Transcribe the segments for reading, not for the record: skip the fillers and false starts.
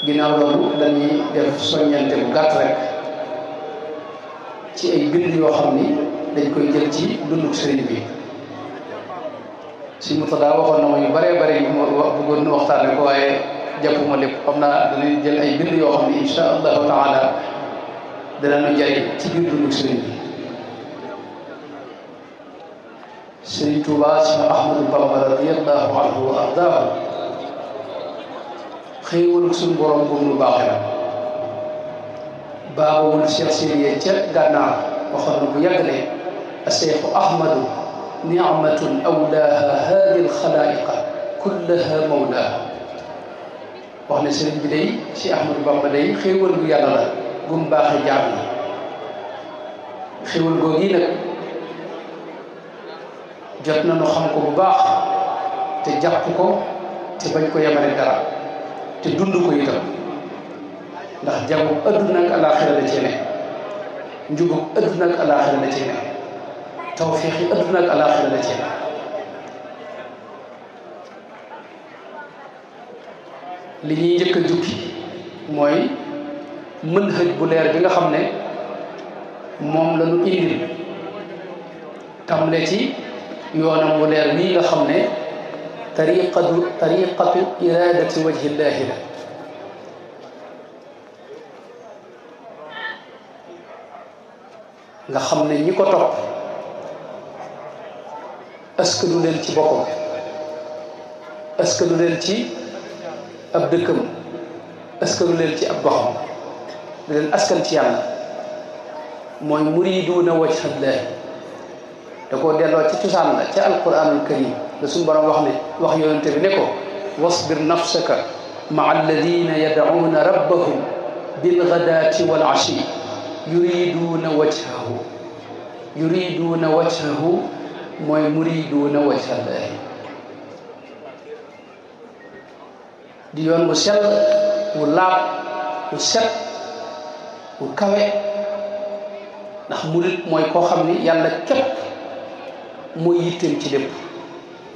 ginnaaw loolu dañuy def soññante bu gàtt rek ci ay bind yoo xam ni dañ koy jël ci dunduk sëriñ bi. si Murtada waxoon na ma yu bëree bëri yu ma bëggoon waxtaane ko waaye jàppuma lépp xam naa danañ jël ay bind yoo xam ni insha allahu taala danañu jariñ ci biir dunduk sëriñ bi. Sëriñ Tuubaa Cheikh Ahmadou Bamba radiyallahu anhu wa ardaahu xéewal suñu borom bu mu baaxe la baabawul Cheikh Siriye ca gànnaar waxoon na bu yàgg ne Cheikh Ahmadou ni'matun awlaaha haadi alxalaa'iqa kullaha mawlaaha wax ne sëriñ bi day Cheikh Ahmadou Bamba day xéewal bu yàlla la bu mu baaxe jaam yi xéewal googu yi nag jot nañu xam ko bu baax te jàpp ko te bañ ko yemale dara te dund ko itam ndax jagu adduna ak alaaxira la ci ne njubug adduna ak alaaxira la ci ne tawfiixi adduna ak alaaxira la ci ne li ñuy njëkk a jukki mooy manhaj bu leer bi nga xam ne moom la ñu indil tamle ci yoonam bu leer bii nga xam ne tariqatu iradati wajhillahi la nga xam ne ñi ko topp askanu leen ci boppam askanu leen ci ab dëkkam askanu leen ci ab goxam da leen askan ci yàlla mooy muriduuna wajhallahi da koo delloo ci cosaan la ca alquranul karim da suñu borom wax ne wax yonente bi ne ko wasbir nafsaka maa alladina yad'uuna rabbahum bilgadaati wal ashi yuriduuna wajhahu mooy muriduuna wajhallahi di yoon wu sell wu laab wu set wu kawe ndax murit mooy koo xam ni yàlla képp mooy yitteem ci lépp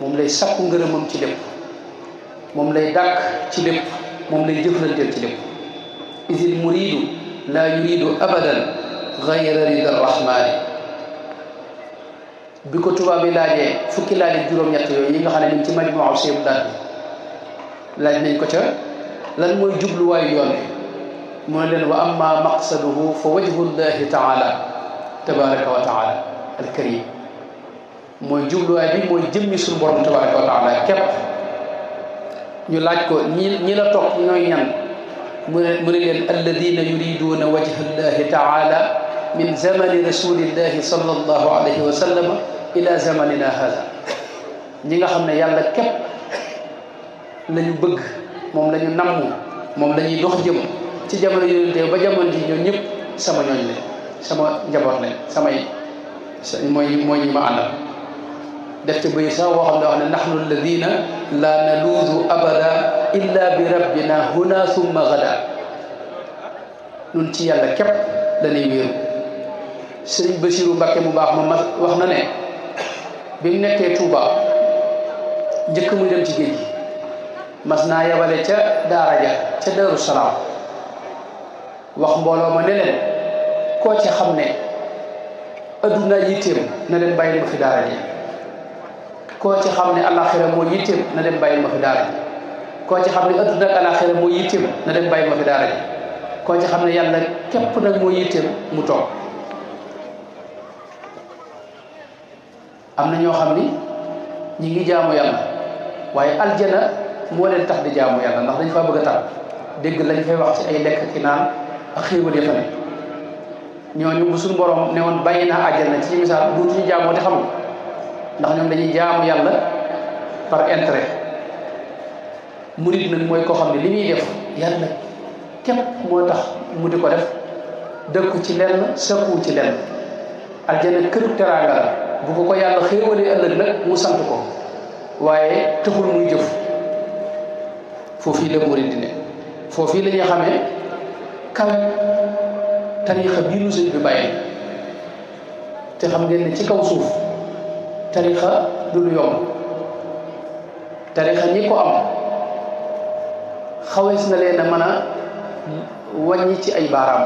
moom lay sakku ngërëmam ci lépp moom lay dàkk ci lépp moom lay jëflanteel ci lépp isil muridu laa yuridu abadan gayra rida rahmaani bi ko tubaab bi laajee fukki laaj juróom-ñett yooyu yi nga xam ne ni ci majmuuw Seybu Daat bi laaj nañ ko ca lan mooy jubluwaayu yoon bi mu ne leen wa amma maqsaduhu fa wajhullahi taala tabaraka wa taala alkarim mooy jubluwaay bi mooy jëmmi suñu borom tabaraka wa taala képp ñu laaj ko ñi la topp ñooy ñan mu ne leen alladina yuriduuna wajha llahi taala min zamani rasulillahi sallallahu alayhi wa sallam ila zamanina hada ñi nga xam ne yàlla képp la ñu bëgg moom la ñu namm moom la ñuy dox jëm ci jamono yonente ba jamono ji ñoom ñëpp sama ñooñ leen sama njaboot leen samay mooy ñi ma àndal def ci bëy sax woo xam ne wax ne nahnu alladina la naluudu abada illa bi rabbina huna thumma gada nun ci yàlla képp dañuy wéeru sëriñ Basiru Mbàkke mu baax ma wax na ne bi mu nekkee Tuuba njëkk muy dem ci géej gi mas naa yebale ca daara ja ca Daaru Salaam wax mbooloo ma ne leen koo ci xam ne adduna yitteem na leen bàyyi ma fi daara ji koo ci xam ne alaxira moo yitteem na dem bàyyi ma fi daara ji koo ci xam ne adduna ak alaxira moo yitteem na dem bàyyi ma fi daara ji koo ci xam ne yàlla képp nag moo yitteem mu toog am na ñoo xam ni ñi ngi jaamu yàlla waaye aljana moo leen tax di jaamu yàlla ndax dañ fa bëgg a tax dégg lañ fay wax ci ay lekk ki naan ak xéewal ya fa ne ñooñu bu suñu borom ne woon bàyyi naa àjjana ci misaal duutuñu jaamoo te xamul ndax ñoom dañuy jaamu yàlla par intérêt murid nag mooy koo xam ne li muy def yàlla képp moo tax mu di ko def dëkku ci lenn sëkku ci lenn aljana këru teraanga la bu ko yàlla xéewalee ëllëg nag mu sant ko waaye taxul muy jëf foofii la murid di ne foofii la ñuy xamee kawe tariixa bii nu sëñ bi bàyyi te xam ngeen ne ci kaw suuf tariixa du lu yomb tariixa ñi ko am xawees na leen a mën a wàññi ci ay baaraam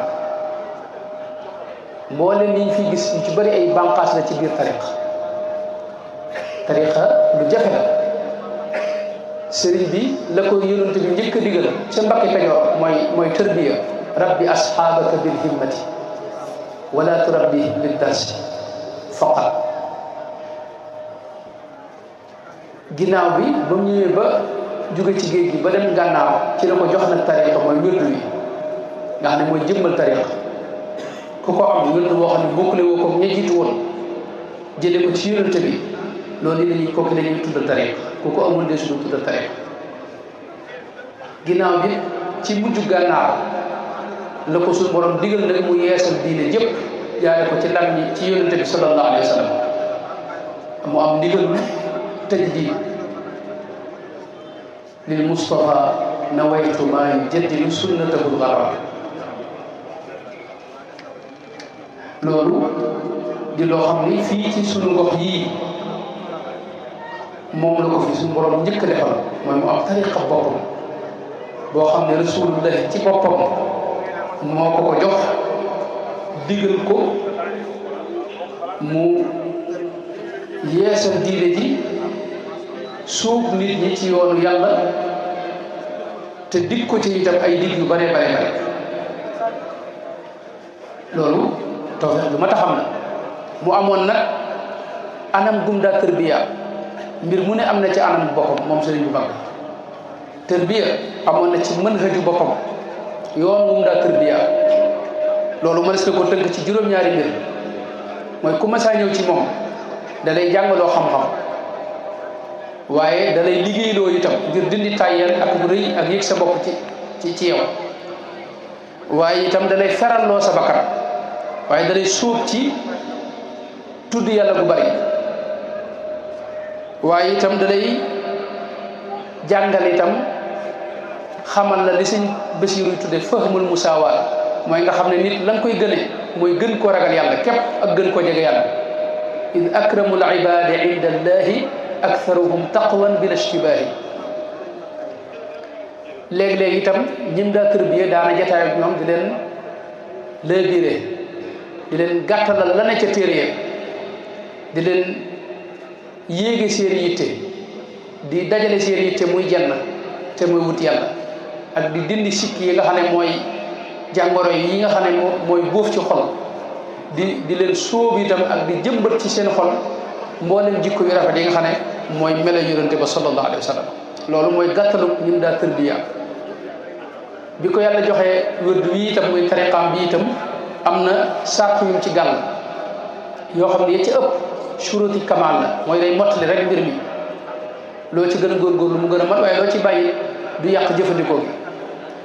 mboolem yi ñu fi gis yu ci bari ay bànqaas la ci biir tariqa lu jafe la sëriñ bi la ko yonent bi njëkk a digal ca Mbakke Kajoor mooy tërbiya rabbi asxaabaka bil himmati wala turabbi lid darsi faqat ginnaaw bi ba mu ñëwee ba jóge ci géej gi ba dem gànnaaw ci la ko jox nag tariqa mooy wérdu wi nga xam ne mooy jëmmal tariqa ku ko am wérdu boo xam ne bokkule woo ko ña jiitu woon jële ko ci yonent bi loolu lañuy kooku la ñuy tuddal tariqa ku ko amul de suñu tuddal tariqa ginnaaw bi ci mujj gànnaaw la ko suñu borom digal nag mu yeesal diine jëpp jaare ko ci lam ñi ci yonent bi sallallahu alayhi wa sallam mu am ndigalul tajdid lil Mustafa nawaytu maa yujaddidu sunnatahu l-gharra loolu di loo xam ni fii ci sunu gox yii moom la ko fi suñu borom njëkk a defal mooy mu am tariqa boppam boo xam ne rasulullah ci boppam moo ko jox digal ko mu yeesal diine ji suub nit ñi ci yoonu yàlla te dig ko ci itam ay dig yu bare loolu tawfeex lu ma taxam na mu amoon nag anam gum daa tërbiya mbir mu ne am na ci anam boppam moom sëriñ bu mag tërbiya amoon na ci manhaju boppam yoon gum daa tërbiya loolu mënees na ko tënk ci juróom-ñaari mbir mooy ku masaa ñëw ci moom da lay jàngaloo xam-xam waaye da lay liggéeyloo itam ngir dindi tàyyeel ak rëy ak yëg sa bopp ci yow waaye itam da lay feralloo sa bakkan waaye da lay sóob ci tudd yàlla bu bari waaye itam da lay jàngal itam xamal la li sëñ Basiiru tudde fahmul musaawaat mooy nga xam ne nit la nga koy gëne mooy gën koo ragal yàlla képp ak gën koo jege yàlla id akramul ibaadi inda allahi aktharuhum taqwan bila ishtibaahi léeg-léeg itam ñim daa tërbiye daana jataay ak ñoom di leen léebiré di leen gàttalal la ne ca téere ya di leen yéege seen yitte di dajale seen yitte muy jenn te muy wut yàlla ak di dindi sikki yi nga xam ne mooy jàngoro yi nga xam ne mooy bóof ci xol di leen sóob itam ak di jëmbat ci seen xol mboolem jikko yu rafet yi nga xam ne mooy melo yonente ba sallallahu alayhi wa sallam loolu mooy gàttalu ñim daa tërbiya bi ko yàlla joxee wérdu wi itam muy tariqaam bi itam am na sàrt yum ci gàll yoo xam ne ya ci ëpp suruti kamal la mooy day mottali rek mbir mi loo ci gën a góorgóorlu mu gën a mat waaye loo ci bàyyi du yàq jëfandikoo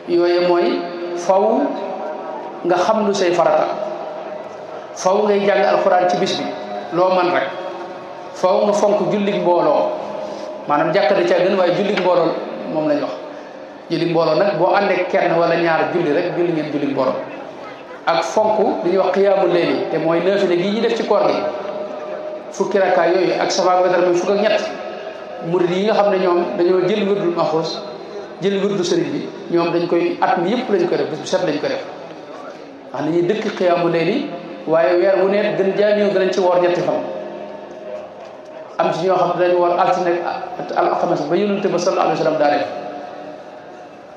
gi yooye mooy faw nga xam lu say farata faw ngay jàng alxuraan ci bis bi loo man rek faw nga fonk jullit mbooloo maanaam jàkka da caa gën waaye jullit mbooloo moom lañ wax jullit mbooloo nag boo àndee kenn wala ñaar julli rek julli ngeen jullit mbooloo ak fonk li ñuy wax xiyaamul layli te mooy naafile gi ñu def ci koor gi fukki rakkaa yooyu ak safa wetar muy fukk ak ñett murid yi nga xam ne ñoom dañoo jël wirdul maxuus jël wirdu sëriñ bi ñoom dañ koy at mi yëpp lañ koy def bis bu set lañ koy def wax nañuy dëkk xiyaamul layli waaye weer wu ne gën jaamiyoo danañ ci woor ñetti fan am ci ñoo xam ne dañu war altine al alxames ba yonente ba sallallahu alayhi wa sallam daa def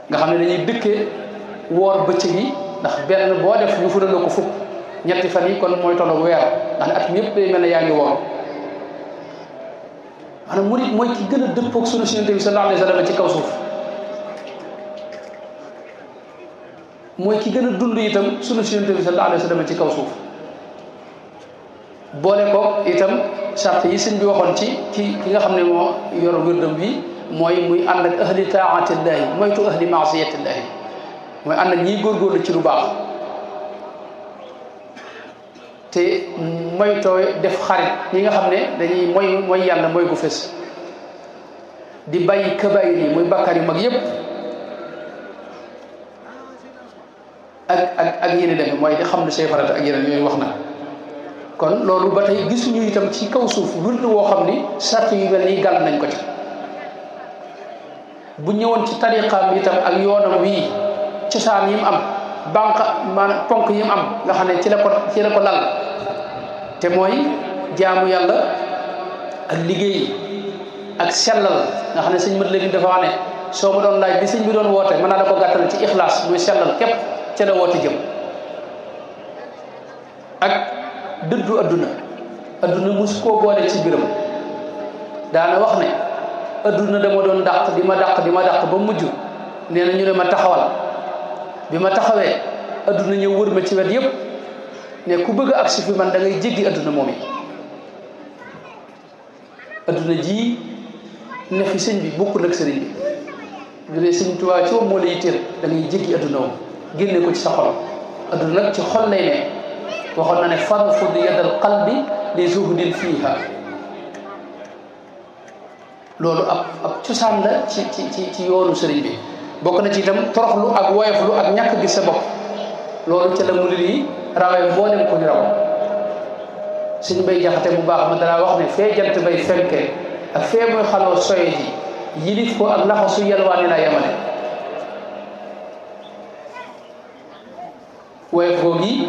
nga xam ne dañuy dëkkee woor bëccëg yi ndax benn boo def ñu furaloo ko fukk ñetti fan yi kon mooy tolloog weer ndax ne at mi yëpp day mel ne yaa ngi woor maanaam murid mooy ki gën a dëppoog sunu yonente bi sallallahu alayhi wa sallam ci kaw suuf mooy ki gën a dund itam sunu yonente bi sallallahu alayhi wa sallam ci kaw suuf boole ko itam sart yi sëñ bi waxoon ci ki nga xam ne moo yor wérdam bi mooy muy ànd ak ahli taatillahi moytu ahli maasiyatillahi mooy ànd ak ñiy góorgóorlu ci lu baax te moytoo def xarit ñi nga xam ne dañuy mooy yàlla mooy gu fës di bàyyi kabaayir yi muy bàkkaar yu mag yépp ak yeneen demee mooy di xam ne say farata ak yeneen yooyu wax na kon loolu ba tey gisuñu itam ci kaw suuf wird woo xam ni sart yu mel nii gàll nañ ko ci bu ñëwoon ci tariqaam itam ak yoonam wii cosaan yi mu am banqa maanaam ponk yi mu am nga xam ne ci la ko lal te mooy jaamu yàlla ak liggéey ak sellal nga xam ne sëñ mat léegi dafa wax ne soo ma doon laaj bi sëñ bi doon woote mën naa la ko gàttal ci ixlaas muy sellal képp ca la woote jëm ak dëddu adduna mus koo boole ci biram daana wax ne adduna dama doon dàq di ma dàq ba mujj nee na ñu ne ma taxawal bi ma taxawee adduna ñëw wër ma ci wet yépp ne ku bëgg a agsi fi man da ngay jéggi adduna moom yi adduna ji ne fi sëñ bi bokkul ak sëriñ bi du ne sëñ Tuubaa ci moom moo la yitteel da ngay jéggi adduna moom génne ko ci sa xol adduna nag ci xol lay ne waxoon na ne fanfud yadal qalbi li zuhdin fiiha loolu ab cosaan la ci yoonu sëriñ bi bokk na ci itam toroxlu ak woyoflu ak ñàkk gis sa bopp loolu ca la murid yi rawee mboolem ko ñu raw suñ bay jaxate bu baax ma dara wax ne fee jant bay fenke ak fee muy xaloo soye ji yilif ko ak laxasu yelwaani laa yemale woyof googu yi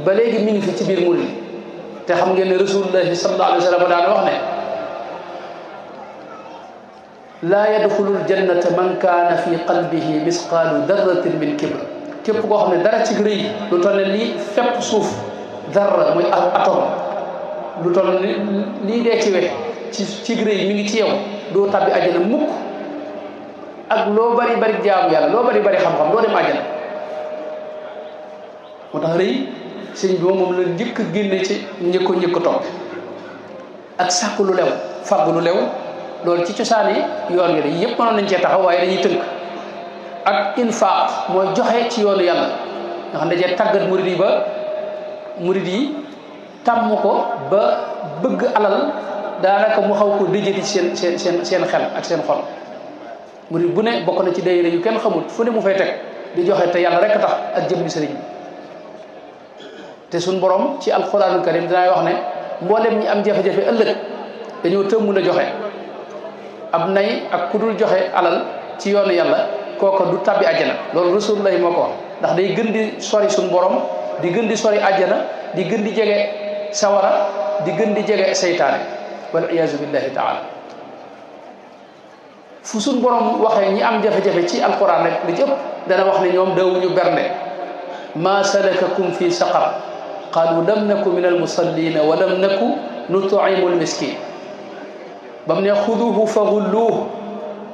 ba léegi mi ngi fi ci biir murid te xam ngeen ne rasulullahi sallallahu alayhi wa sallam daan wax ne laa yadxulul jannata man kaana fi qalbihi misqaalu darratin min kibr képp koo xam ne dara ci rëy lu toll ne lii fépp suuf darra muy atome lu toll ne lii dee ci we ci rëy mi ngi ci yow doo tabbi àjjana mukk ak loo bari bari jaamu yàlla loo bari bari xam-xam doo dem àjjana moo tax rëy sëñ bi moom la njëkk a génne ci njëkk topp ak sàkk lu lew fàgg lu lew loolu ci cosaan yi yoon wi dañ yëpp mënoon nañ cee taxaw waaye dañuy tënk ak infaq mooy joxe ci yoonu yàlla nga xam ne dajee tàggat murid yi tàmm ko ba bëgg alal daanaka mu xaw ko déjati seen xel ak seen xol murid bu ne bokk na ci daayira yu kenn xamul fu ne mu fay teg di joxe te yàlla rek tax ak jëm bi sëriñ bi te suñ borom ci alquranul karim dinaay wax ne mboolem ñi am jafe-jafe ëllëg dañoo tëmm la joxe ab nay ak ku dul joxe alal ci yoonu yàlla kooka du tabbi àjjana loolu rasulullahi moo ko wax ndax day gën di sori suñ borom di gën di sori àjjana di gën di jege sawara di gën di jege seytaane wal iyaazu billahi taala fu suñ borom waxee ñi am jafe-jafe ci alquran rek li ci ëpp dana wax ne ñoom dawuñu bernde ma salakakum fi saqar qaalu lam naku min almusallina wa lam naku nut'imu almiskin ba mu ne xuduhu fa gulluuhu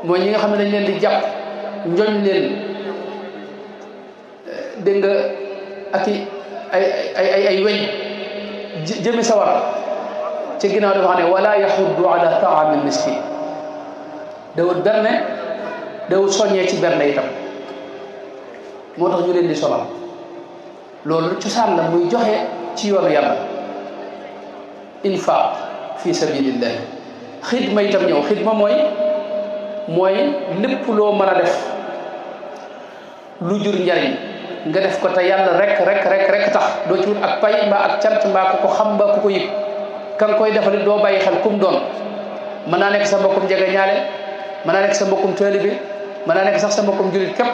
mooy ñi nga xam ne dañ leen di jàpp njoñ leen dégg nga ak ay weñ jëmi sawara ci ginnaaw dafa xam ne wala yaxuddu ala taamil miskin dawut berne dawut soññee ci berne itam moo tax ñu leen di sonal loolu cosaan la muy joxe ci yoonu yàlla infaq fi sabilillah xidma itam ñëw xidma mooy lépp loo mën a def lu jur njariñ nga def ko te yàlla rek tax doo ci wut ak pay mbaa ak cant mbaa ku ko xam mbaa ku ko yëg ka nga koy defal doo bàyyi xel kum doon mën naa nekk sa mbokkum jege ñaale mën naa nekk sa mbokkum taalibe mën naa nekk sax sa mbokkum julit képp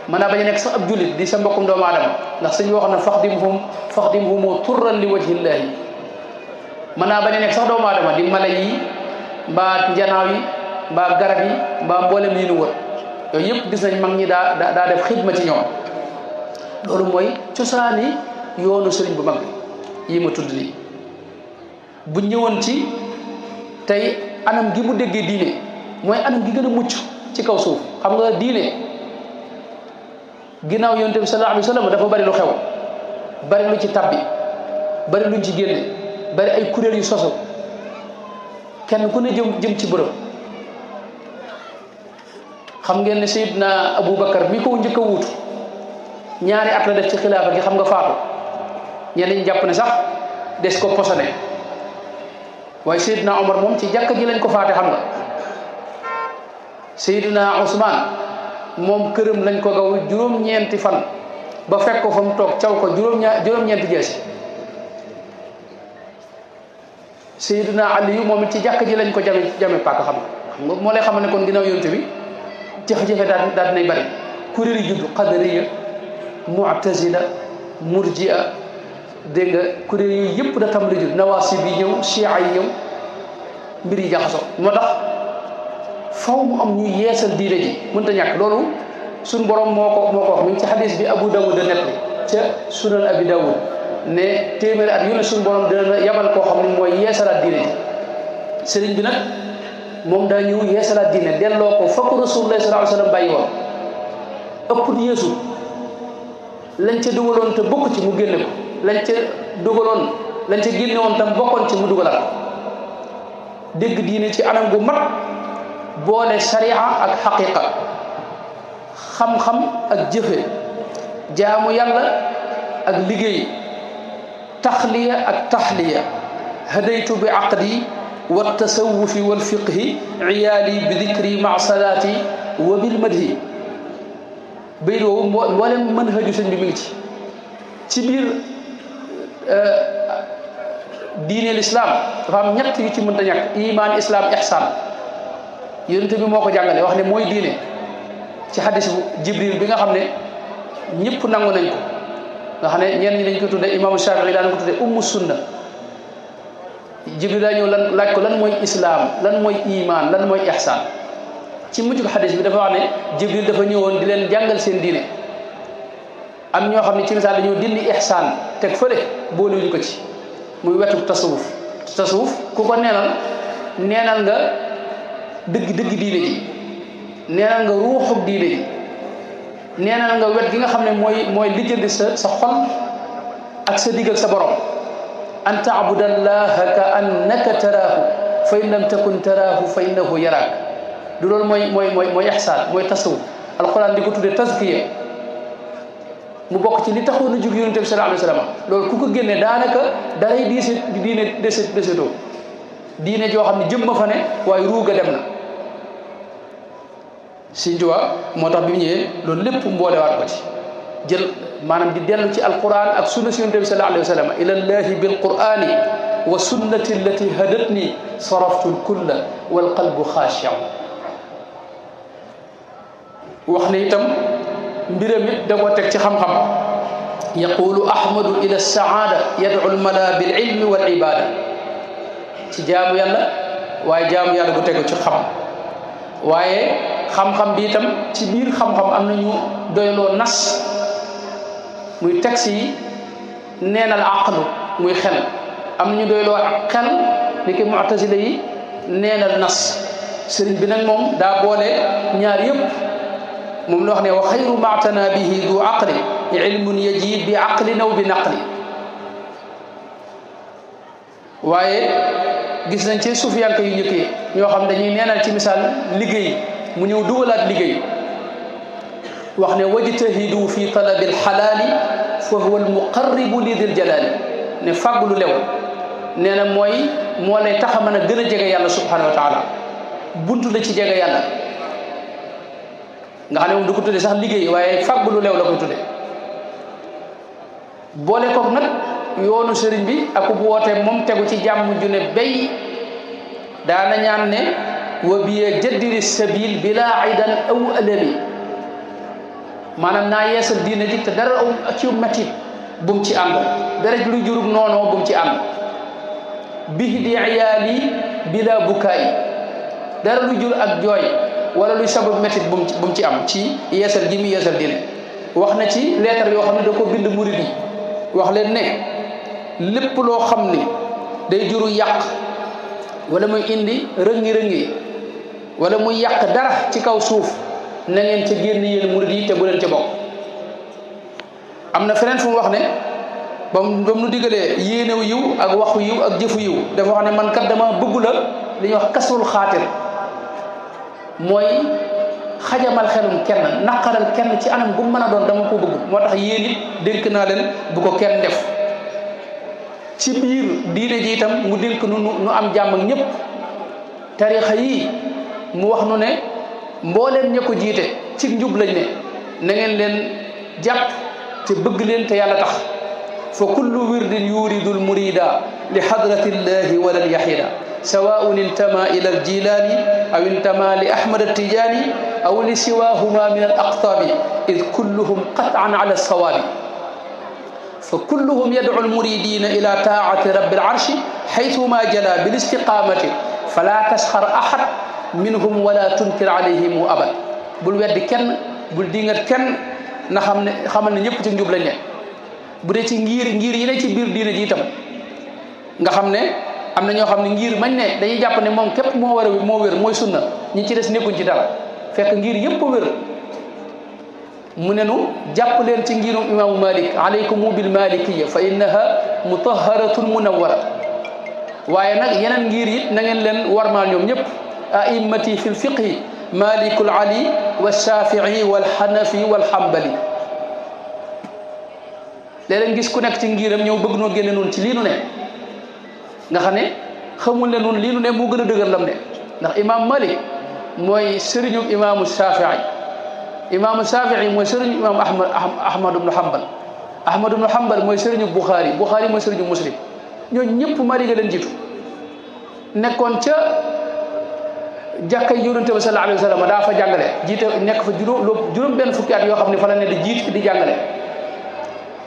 mën naa bañ a nekk sax ab julit di sa mbokkum doomu aadama ndax suñu wax na faxdimhum turran li wajhillahi mën naa bañ a nekk sax doomu aadama di mala yi mbaa njanaaw yi mbaa garab yi mbaa mboolem yi nu wër yooyu yëpp gis nañ mag ñi daa def xidma ci ñoom loolu mooy cosaani yoonu sëriñ bu mag bi yi ma tudd lii bu ñëwoon ci tey anam gi mu déggee diine mooy anam gi gën a mucc ci kaw suuf xam nga diine ginnaaw yonent bi sallallahu alayhi wa sallam dafa bari lu xew bari lu ci tabbi bari luñ ci génne bari ay kuréel yu sosu kenn ku ne jëm ci bërëb xam ngeen ne Seydina Aboubacar mi ko njëkk a wuutu ñaari at la def ci xilaafa gi xam nga faatu ñenn ñi jàpp ne sax des ko posone waaye Seydina Omar moom ci jàkka ji lañ ko faate xam nga Seydina Ousmane moom këram lañ ko gaw juróom-ñeenti fan ba fekk ko fa mu toog caw ko juróom-ñeenti jeesi Seydina Aliyu moom it ci jàkka ji lañ ko jame paaka xam nga moo lay xamal ne kon ginnaaw yonte bi jafe-jafe daal dinay bari kuréel yi judd qadariya mu'tazila murji'a dégg nga kuréel yooyu yëpp da tàmbali judd nawaasib yi ñëw chia yi ñëw mbir yi jaxasoo moo tax faw mu am ñuy yeesal diine ji mënta ñàkk loolu suñ borom moo ko wax mi ngi ci xadis bi Abu Dawud da nettali ca sunan Abi Dawud ne téeméeri at yu ne suñ borom dina yabal koo xam ne mooy yeesalaat diine ji sëriñ bi nag moom daa ñëw yeesalaat diine delloo ko fa ko Rasulullah sallallahu alayhi wa sallam bàyyi woon ëpp di yeesu lañ ca dugaloon te bokk ci mu génne ko lañ ca dugaloon lañ ca génne woon tam bokkoon ci mu dugalaat dégg diine ci anam gu mat boole sharia ak xaqiqa xam-xam ak jëfe jaamu yàlla ak liggéey taxliya ak taxliya hadaytu bi aqdi wa tasawufi wal fiqhi iyaali bi dikri ma salaati wa bil madhi bayit woowu mboolem manhaju sëñ bi mi ngi ci biir diine l'islam dafa am ñett yu ci mënta ñàkk iman islam ihsan yonent bi moo ko jàngale wax ne mooy diine ci xadis bu jibril bi nga xam ne ñëpp nangu nañ ko nga xam ne ñenn ñi dañ ko tudde imaamu Shafii daan ko tudde ummu sunna jibril daa ñëw laaj ko lan mooy islam lan mooy iman lan mooy ihsan ci mujj ko xadis bi dafa wax ne jibril dafa ñëwoon di leen jàngal seen diine am ñoo xam ne ci misaal dañoo dindi ihsan teg fële boolewuñu ko ci muy wetu tasawuf ku ko neenal nga dëgg diine ji neenal nga ruuxub diine ji neenal nga wet gi nga xam ne mooy lijjanti sa xol ak sa digg ak sa borom an taabudallaha ka annaka taraahu fa in lam takun taraahu fa innahu yaraak du loolu mooy ihsaan mooy tasawuf alquran di ko tuddee tazkiya mu bokk ci li taxoon a jóg yonent bi sallallahu alayhi wa sallam loolu ku ko génne daanaka daray diine desetoo diine joo xam ne jëm ma fa ne waaye ruuga dem na Sëñ Tuubaa moo tax bi mu ñëwee loolu lépp mboolewaat ko ci jël maanaam di dellu ci alquran ak sunna si yonent bi sallallahu alayhi wa sallam ilallahi bil qurani wa sunnati allati hadatni saraftu lkulla wal qalbu xaashi'u wax ne itam mbiram it da koo teg ci xam-xam yaqulu ahmadu ila saada yad'u almala bil ilmi wal ibada ci jaamu yàlla waaye jaamu yàlla bu tegu ci xam waaye xam-xam bi itam ci biir xam-xam am nañu doyloo nas muy texte yi neenal aqlu muy xel am nañu doyloo xel ni ki mu'tazila yi neenal nas sëriñ bi nag moom daa boole ñaar yëpp moom la wax ne wa xayru maatana bihi du aqli ilmun yaji bi aqli naw bi naqli waaye gis nañ ci sufiyanke yu njëkk yi ñoo xam dañuy neenal ci misaal liggéey mu ñëw dugalaat liggéey wax ne wajtahidu fi talabi alxalaali fa huwa almuqarribu li dil jalaali ne fàgg lu lew nee na moo lay tax a mën a gën a jege yàlla subhanahu wa taala buntu la ci jege yàlla nga xam ne moom du ko tudde sax liggéey waaye fàgg lu lew la koy tudde boole koog nag yoonu sëriñ bi ak bu woote moom tegu ci jàmm ju ne bay daana ñaan ne wa biye jaddiri sabil bila aidan aw alami maanaam naa yeesal diina ji te dara aw ci métit bu mu ci ànd dara lu jurug noonoo bu mu ci ànd bihdi iyaali bila bukaay dara lu jur ak jooy wala luy sabab métit bu mu ci am ci yeesal gi mu yeesal diine wax na ci leetar yoo xam ne da ko bind murid yi wax leen ne lépp loo xam ni day juru yàq wala muy indi rëngi-rëngi wala muy yàq dara ci kaw suuf na ngeen ca génn yéen murid yi te bu leen ca bokk am na feneen fu mu wax ne ba mu nu digalee yéenew yiw ak waxu yiw ak jëfu yiw dafa wax ne man kat dama bëggu la li ñuy wax kasrul xaatir mooy xajamal xelum kenn naqaral kenn ci anam bu mën a doon dama ko bëgg moo tax yéen it dénk naa leen bu ko kenn def ci biir diine ji itam mu dénk nu am jàmm ak ñëpp tarixa yi mu wax nu ne mbooleem ña ko jiite ci njub lañ ne na ngeen leen jàpp te bëgg leen te yàlla tax fa kullu wirdin yuridul murida li hadratillahi walan yahida sawaun intama ila aljilani aw intama li ahmad altijani aw li siwahuma min alaqtabi id kulluhum qat'an ala alsawabi فكلهم يدعو المريدين إلى طاعة رب العرش حيثما جلا بالاستقامة فلا تسخر أحد منهم ولا تنكر عليهم أبدا bul weddi kenn bul dingat kenn na xamal ne ñëpp ci njub lañ ne bu dee ci ngir yi ne ci biir diine ji itam nga xam ne am na ñoo xam ne ngir mañ ne dañuy jàpp ne moom képp moo war a moo wér mooy sunna ñi ci des nekkuñ ci dara fekk ngir yëpp wér mu ne nu jàpp leen ci ngirum imaamu malik alaykum bil malikiyya fa innaha mutahharatun munawwara waaye nag yeneen ngir it na ngeen leen warmaal ñoom ñëpp a'immati fil fiqhi malikul ali wa shafii wal hanafi wal hanbali léeg-léeg gis ku nekk ci ngiram ñëw bëgg noo génne noonu ci lii nu ne nga xam ne xamul ne noonu lii nu ne moo gën a dëgër lam ne ndax imam malik mooy sëriñu imaamu shafii imaamu Shafii mooy sëriñu imaam Ahmad ibnu Hanbal mooy sëriñu Bukhari mooy sëriñu Muslim ñooñu ñëpp Maalik nga leen jiitu nekkoon ca jàkkay Yonent bi sallallahu alayhi wa sallam daa fa jàngale jiite nekk fa juróom benn fukki at yoo xam ne fa la ne di jiit di jàngale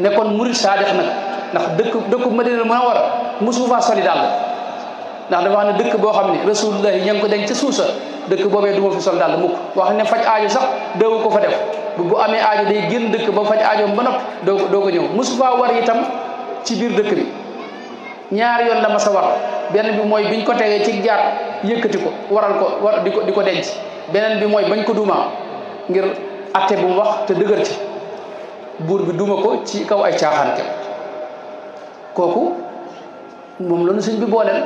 nekkoon murid saadix nag ndax dëkku Madina Munawwara mosu faa soli daal ndax dafa wax ne dëkk boo xam ne rasulullahi ña ngi ko denc ca suusa dëkk boobee du ma fi sol daal mukk wax ne faj aajo sax doogu ko fa def bu amee aajo day génn dëkk ba faj aajo ba noppi doo ko ñëw mosu faa war itam ci biir dëkk bi ñaari yoon la ma sa war benn bi mooy biñ ko tegee ci jaat yëkkati ko waral ko war di ko denc beneen bi mooy bañ ko duma ngir atte bu mu wax te dëgër ci buur bi duma ko ci kaw ay caaxaan képp kooku moom lañu sëñ bi booleel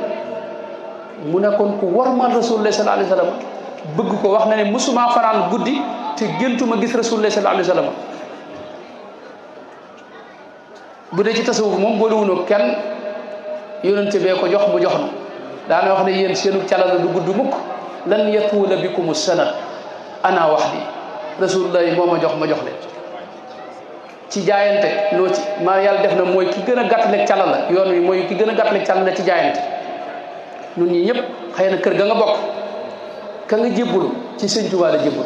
mu nekkoon ku warmal rasulullah sallallahu alayhi wa sallam bëgg ko wax na ne musuma fanaan guddi te géntuma gis rasulullah sallallahu alayhi wa sallam bu dee ci tasawuf moom boolewuñu kenn yonente bee ko jox mu jox na daana wax ne yéen seenu calal du gudd mukk lan yatuula bikum sanad ana wax di rasulullah yi moo ma jox leen ci jaayante loo ci maa yàlla def na mooy ki gën a gàttaleeg calal la yoon wi mooy ki gën a gàttaleeg calal la ci jaayante nun ñi ñëpp xëy na kër ga nga bokk ka nga jébbalu ci sëñ Tuubaa la jébbalu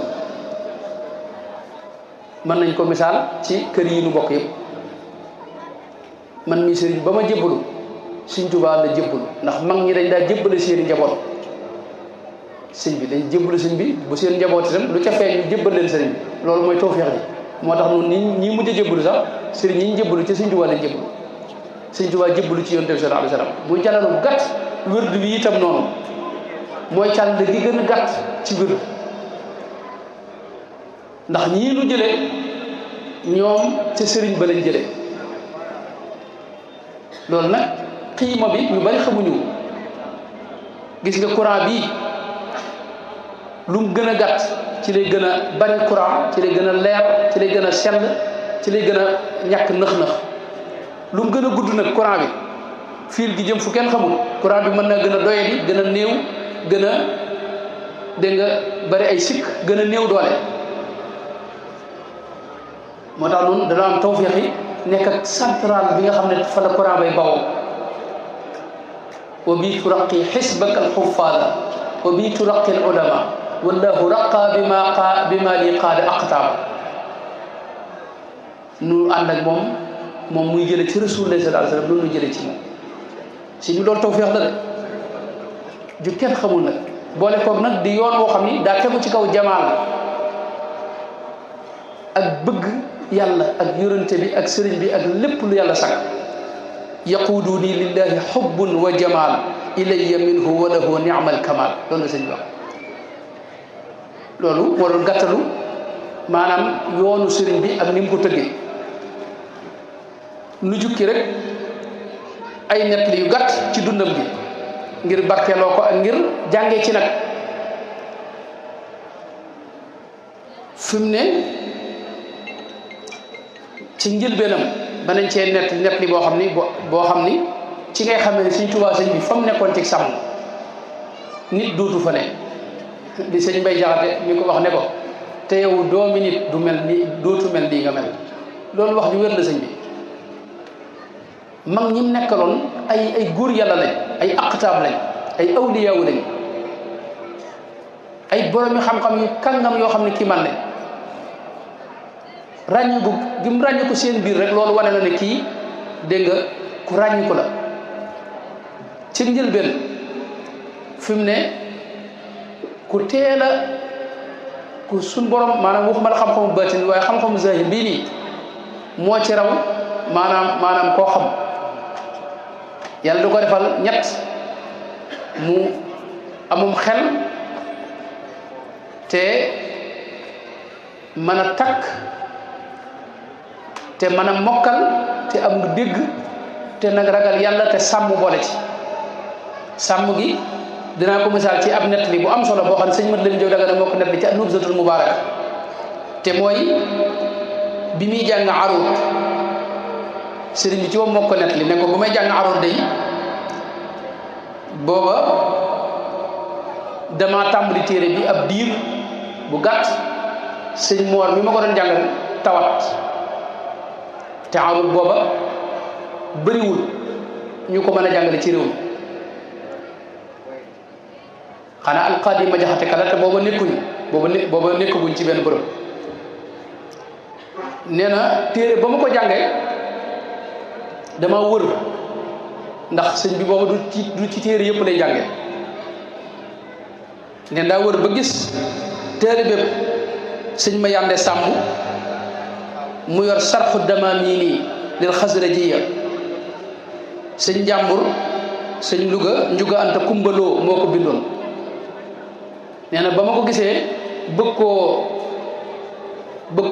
mën nañ ko misaal ci kër yi nu bokk yëpp man mii sëriñ ba ma jébbalu sëñ Tuubaa la jébbalu ndax mag ñi dañ daa jébbale seeni njaboot sëñ bi dañ jébbalu sëñ bi bu seen njaboot itam lu ca feeñ ñu jébbal leen sëriñ bi loolu mooy tawfeex ji moo tax noonu ñi mujj a jébbalu sax sëriñ ñi ñu jébbalu ci sëñ Tuubaa lañ jébbalu sëñ Tuubaa jébbalu ci Yonent bi sallallahu alayhi wa sallam bu jalalu gàtt wërd bi itam noonu mooy càll gi gën a gàtt ci wërd ndax ñii nu jëlee ñoom ca sëriñ ba lañ jëlee loolu nag xiima bi ñu bari xamuñu gis nga courant bii lu mu gën a gàtt ci lay gën a bari courant ci lay gën a leer ci lay gën a sell ci lay gën a ñàkk nëx-nëx lu mu gën a gudd nag courant bi fiil gi jëm fu kenn xamul courant bi mën na gën a doyadi gën a néew gën a dégg nga bari ay sikk gën a néew doole moo tax noonu dana am tawfeex yi nekk ak central bi nga xam ne fa la courant bay bawoo wa bi turaqi xisbaka alxufaada wa bi turaqi al ulama wallahu raqa bima li qaada aqtaaba nu ànd ak moom muy jële ci rasulullah sallallahu alayhi wa sallam loolu nu jële ci moom si ñu loolu tawfeex la de ju kenn xamul nag boole koog nag di yoon woo xam ni daa tegu ci kaw jamaal ak bëgg yàlla ak yonente bi ak sëriñ bi ak lépp lu yàlla sàkk yaquuduni lillahi xubbun wa jamaal ilayya minhu wa lahu ni'mal kamal loolu la sëñ bi wax loolu moo doon gàttalu maanaam yoonu sëriñ bi ak ni mu ko tëggee nu jukki rek ay nettali yu gàtt ci dundam bi ngir barkeeloo ko ak ngir jàngee ci nag fi mu ne ci njëlbeenam ba nañ cee nettali boo xam ni boo xam ni ci ngay xamee ne Sëñ Tuubaa sëñ bi fa mu nekkoon ci sàmm nit dootu fa ne di sëñ Mbay Jaxate mi ko wax ne ko te yow doomi nit du mel ni dootu mel nii nga mel loolu wax ju wér la sëñ bi mag ñi mu nekkaloon ay góor yàlla lañ ay aqtaab lañ ay awliyaawu lañ ay boromi xam-xam yu kàngam yoo xam ne kii man ne ràññiku gi mu ràññiku seen biir rek loolu wane na ne kii dégg nga ku ràññiku la ci njëlbeen fi mu ne ku teel a ku suñ borom maanaam waxuma la xam-xamu baatin waaye xam-xamu zahir bii nii moo ci raw maanaam koo xam yàlla du ko defal ñett mu amum xel te mën a takk te mën a mokkal te am nga dégg te nag ragal yàlla te sàmm boole ci sàmm gi dinaa ko misaal ci ab nettali bu am solo boo xam ne sëñ mat leen jow daga ne moo ko nettali ci Nubzatul Mubarak te mooy bi muy jàng Aruud sëriñ bi ci moom moo ko nettali ne ko bu may jàng Aruud day booba dama tàmbali téere bi ab diir bu gàtt sëñ Moor mi ma ko doon jàngal tawat te Aruud booba bëriwul ñu ko mën a jàngale ci réew mi xanaa alqaadi ma jaxate kala te booba nekkuñu booba nekkaguñ ci benn bërëb nee na téere ba ma ko jàngee dama wër ndax sëñ bi booba du ci téere yëpp lay jàngee neen daa wër ba gis téere bépp sëñ ma yànde sàmm mu yor sarxu damamini lil xasrajiya sëñ njàmbur sëñ Louga njuga anta kumbaloo moo ko bindoon nee na ba ma ko gisee bëgg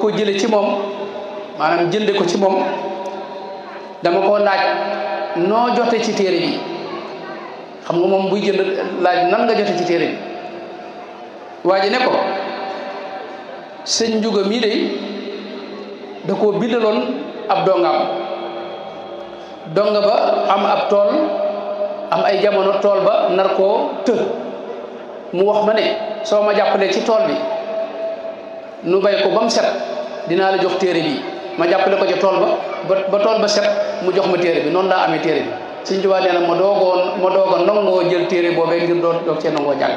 koo jële ci moom maanaam jënde ko ci moom dama koo laaj noo jote ci téere bi xam nga moom buy jënd laaj nan nga jote ci téere bi waa ji ne ko sëñ njuga mii de da koo bindaloon ab dongaam donga ba am ab tool am ay jamono tool ba nar koo të mu wax ma ne soo ma jàppalee ci tool bi nu bay ko ba mu set dinaa la jox téere bi ma jàppale ko ca tool ba tool ba set mu jox ma téere bi noonu laa amee téere bi Sëñ Tuubaa nee na ma doogoon nangoo jël téere boobee ngir doog cee nangoo jàng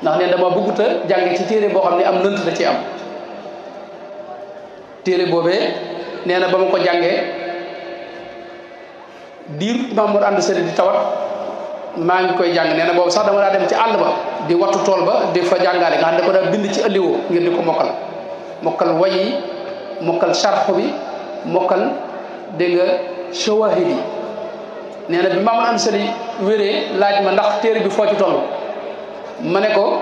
ndax ne dama bëggut a jànge ci téere boo xam ne am lënt da ci am téere boobee nee na ba ma ko jàngee diir Maam Mor Anta Sali di tawat maa ngi koy jàng nee na boobu sax dama daa dem ci àll ba di wattu tool ba di fa jàngaale nga xam ne da ko daa bind ci ëlliwoo ngir di ko mokkal way yi mokkal sarxu bi mokkal dégg nga shawahid yi nee na bi Maam Mor Anta Sali wéree laaj ma ndax téere bi foo ci toll ma ne ko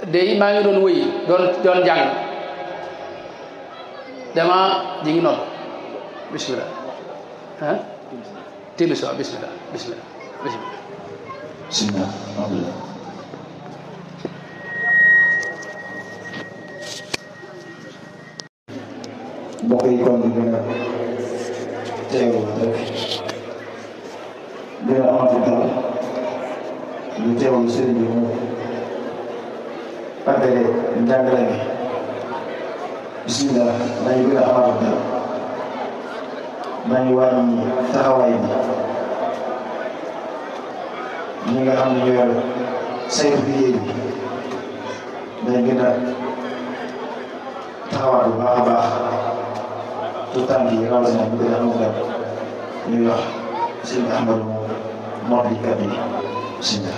day maa ngi doon wëy doon jàng dama ji ngi nodd bismillah ah timis waaw bismillah mbokk yi kon di gën a teewlu rek gën a amati dal ñu teewlu sëriñ bi mu àggale njàngale mi bismillah nañu gën a amati dal nañu wàññi taxawaay bi ñi nga xam ne ñoo yor saytu liggéey bi nañ gën a taxawaat bu baax a baax tout temps yi rawatina bu gën a amul dara ñuy wax sëñ Ahmadu moom li kat yi bismillah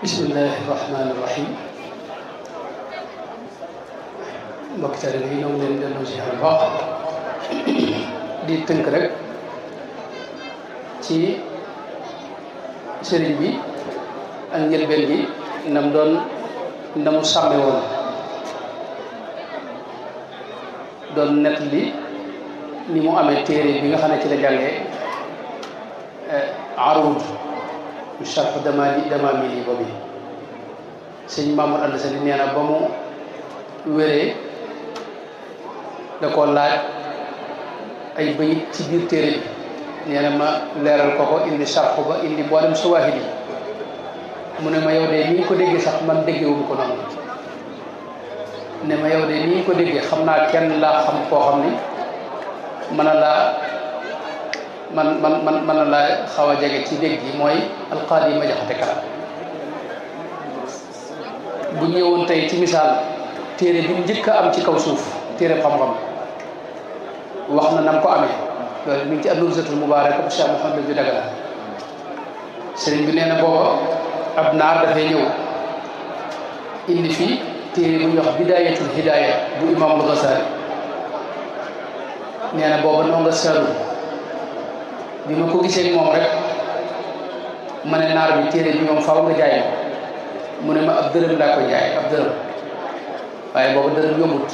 bismillahi rahmaani rahim mbokk taalibe yi ñoo ngi leen delloo si xel baax di tënk rek ci sëriñ bi ak njëlbeen gi na mu sàmme woon doon nett li ni mu amee téere bi nga xam ne ci la jàngee Aruud mu sarf damaamili boobu sëñ Maam Mor Anta Sali nee na ba mu wéree da ko laaj ay bayit ci biir téere bi nee na ma leeral ko indi sarf ba indi boolem sawaahid yi mu ne ma yow de ni ñu ko déggee sax man déggewuma ko noonu ne ma yow de ni ñu ko déggee xam naa kenn laa xam koo xam ni mën a laa man na laa xaw a jege ci dégg gi mooy alqaadi ma jaxate kala bu ñëwoon tey ci misaal téere bi njëkk a am ci kaw suuf téere xam-xam wax na nam ko amee loolu mi ngi ci an-Nubzatul Mubaaraka bu Cheikh Mouhamed bi Dagana sëriñ bi nee na booba ab naar dafay ñëw indi fi téere bu ñuy wax Bidaayatul Hidaaya bu Imaamul Ghazali nee na booba noo nga seetlu bi ma ko gisee moom rek ma ne naar bi téere bi moom faaw nga jaay mu ne ma ab dërëm laa ko jaay ab dërëm waaye booba dërëm yombut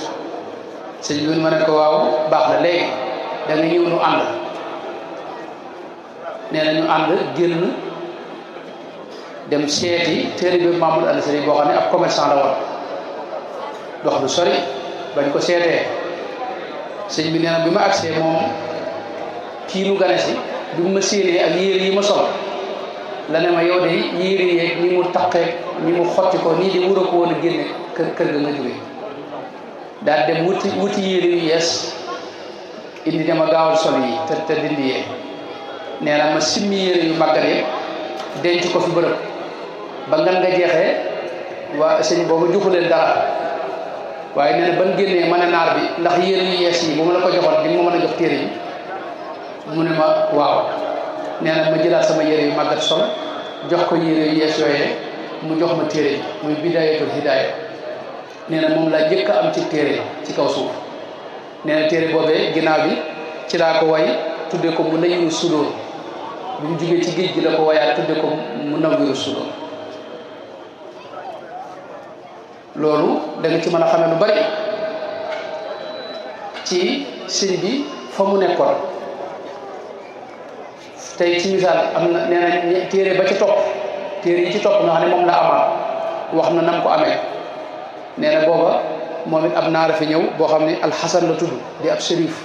sëñ bi ma ne ko waaw baax na léegi da nga ñëw nu ànd nee na ñu ànd génn dem seeti téere bi Mahmoud Al-Sari boo xam ne ab commerçant la woon dox lu sori bañ ko seetee sëñ bi nee na bi ma agsee moom kii nu gane si bi mu ma séenee ak yére yi ma sol la ne ma yow de yére yeeg ni mu taqee ni mu xotti ko nii di wura ko woon a génne kër ga nga jóge daal dem wuti yére yu yees indi dama gaawal sol yi te dindi yee nee na ma simmi yére yu màggat yi denc ko fi bërëb ba ngan nga jeexee waa sëñ boobu joxu leen dara waaye nee na ban génnee ma ne naar bi ndax yére yu yees yi bu ma la ko joxoon di ma mën a jox téere yi mu ne ma waaw nee na ma jëlaat sama yére yu màggat sol jox ko yére yu yees yooyee mu jox ma téere yi muy Bidaayatul Hidaaya nee na moom laa njëkk a am ci téere ci kaw suuf nee na téere boobee ginnaaw bi ci laa ko way tuddee ko Munawwirus Sudur bi mu jugee ci géej gi la ko wayaat tuddee ko Munawwirus Sudur loolu da nga ci mën a xamee lu bari ci sëñ bi fa mu nekkoon tey ci misaal am na nee na téere ba ci topp téere yi ci topp nga xam ne moom la amaat wax na nam ko amee nee na booba moom it ab naar fi ñëw boo xam ne alxasan la tudd di ab shérif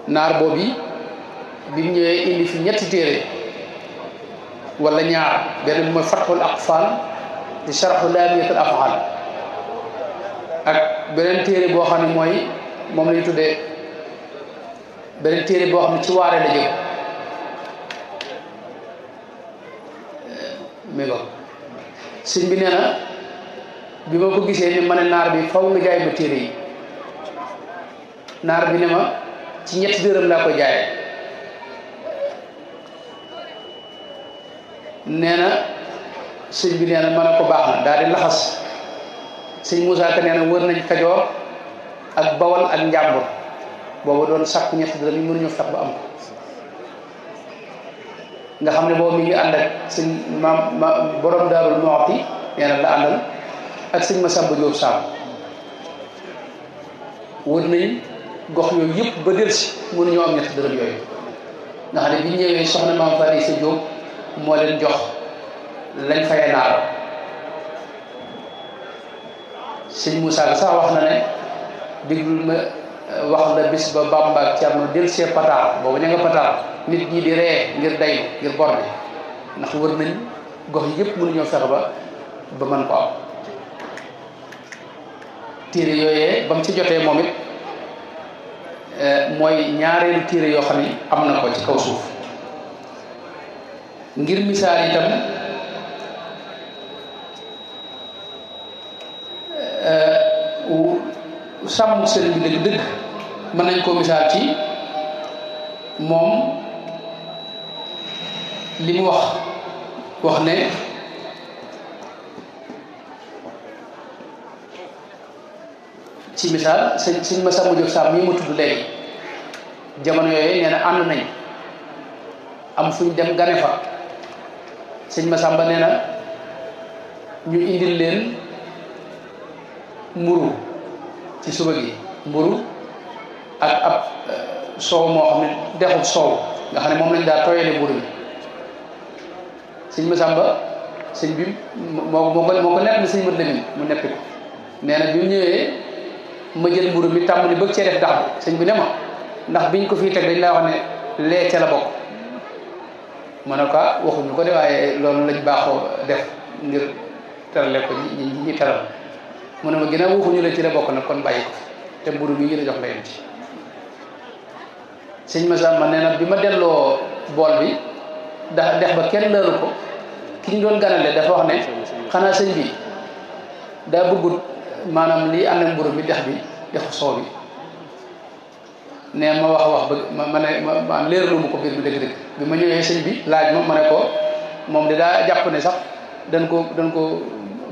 naar boobu bi mu ñëwee indi fi ñetti téere wala ñaar benn bi mooy Fathul Aqfal di sharhu Laamiyatul Af'al ak beneen téere boo xam ne mooy moom lañu tuddee beneen téere boo xam ne ci waare la jëm mi ngo sëñ bi nee na bi ma ko gisee ni ma ne naar bi faw nga jaay ma téere yi naar bi ne ma ci ñetti dërëm laa ko jaayee nee na sëñ bi nee na ma ne ko baax na daal di laxas sëñ Moussa Ka nee na wër nañ Kajoor ak Bawol ak Njàmbur boobu doon sàkku ñetti dërëm yi mënuñu fex ba am ko nga xam ne boobu mi ngi ànd ak sëñ ma borom Daarul Muxti nee na la àndal ak sëñ Masamba Jóob Saam wër nañ gox yooyu yëpp ba delsi mënuñoo am ñetti dërëm yooyu nga xam ne bi ñëwee soxna Maam Faari Sa Jóob moo leen jox lañ faye naar sëñ Moussa Ka sax wax na ne déglul ma wax la bis ba Bamba ak Cerno delsee pataar boobu ña nga pataar nit ñi di ree ngir daylu ngir bor bi ndax wër nañ gox yi yëpp mënuñoo fexe ba mën ko am téere yooyee ba mu ci jotee moom it mooy ñaareelu téere yoo xam ne am na ko ci kaw suuf ngir misaal itam sàmm sëriñ bi dëgg-dëgg mën nañ koo misaal ci moom li mu wax ne ci misaal sëñ Masamba Jóob Saam mii ma tudd léegi jamono yooyu nee na ànd nañ am fu ñu dem gane fa sëñ Masamba nee na ñu indil leen mburu ci suba gi mburu ak ab soow moo xam ne dexub soow nga xam ne moom lañ daa tooyale mburu bi sëñ Masamba sëñ bi moo ko nepp li sëñ mat lemin mu neppi ko nee na bi mu ñëwee ma jël mburu mi tàmbali bëgg cee def dax bi sëñ bi ne ma ndax biñ ko fii teg dañ laa wax ne lee ca la bokk ma ne ko waxuñu ko de waaye loolu lañ baaxoo def ngir terale ko ñi teral mu ne ma ginnaaw waxuñu la ci la bokk nag kon bàyyi ko te mburu mi ngi la jox ndeyam ci sëñ Masamba nee na bi ma delloo bool bi dex ba kenn lëru ko ki ñu doon ganale dafa wax ne xanaa sëñ bi daa bëggut maanaam lii ànd ak mburu mi dex bi dexu soow bi ne ma wax bëgg ma ne ma leerlu ma ko biir bi dëgg-dëgg bi ma ñëwee sëñ bi laaj ma ne ko moom de daa jàpp ne sax dañ ko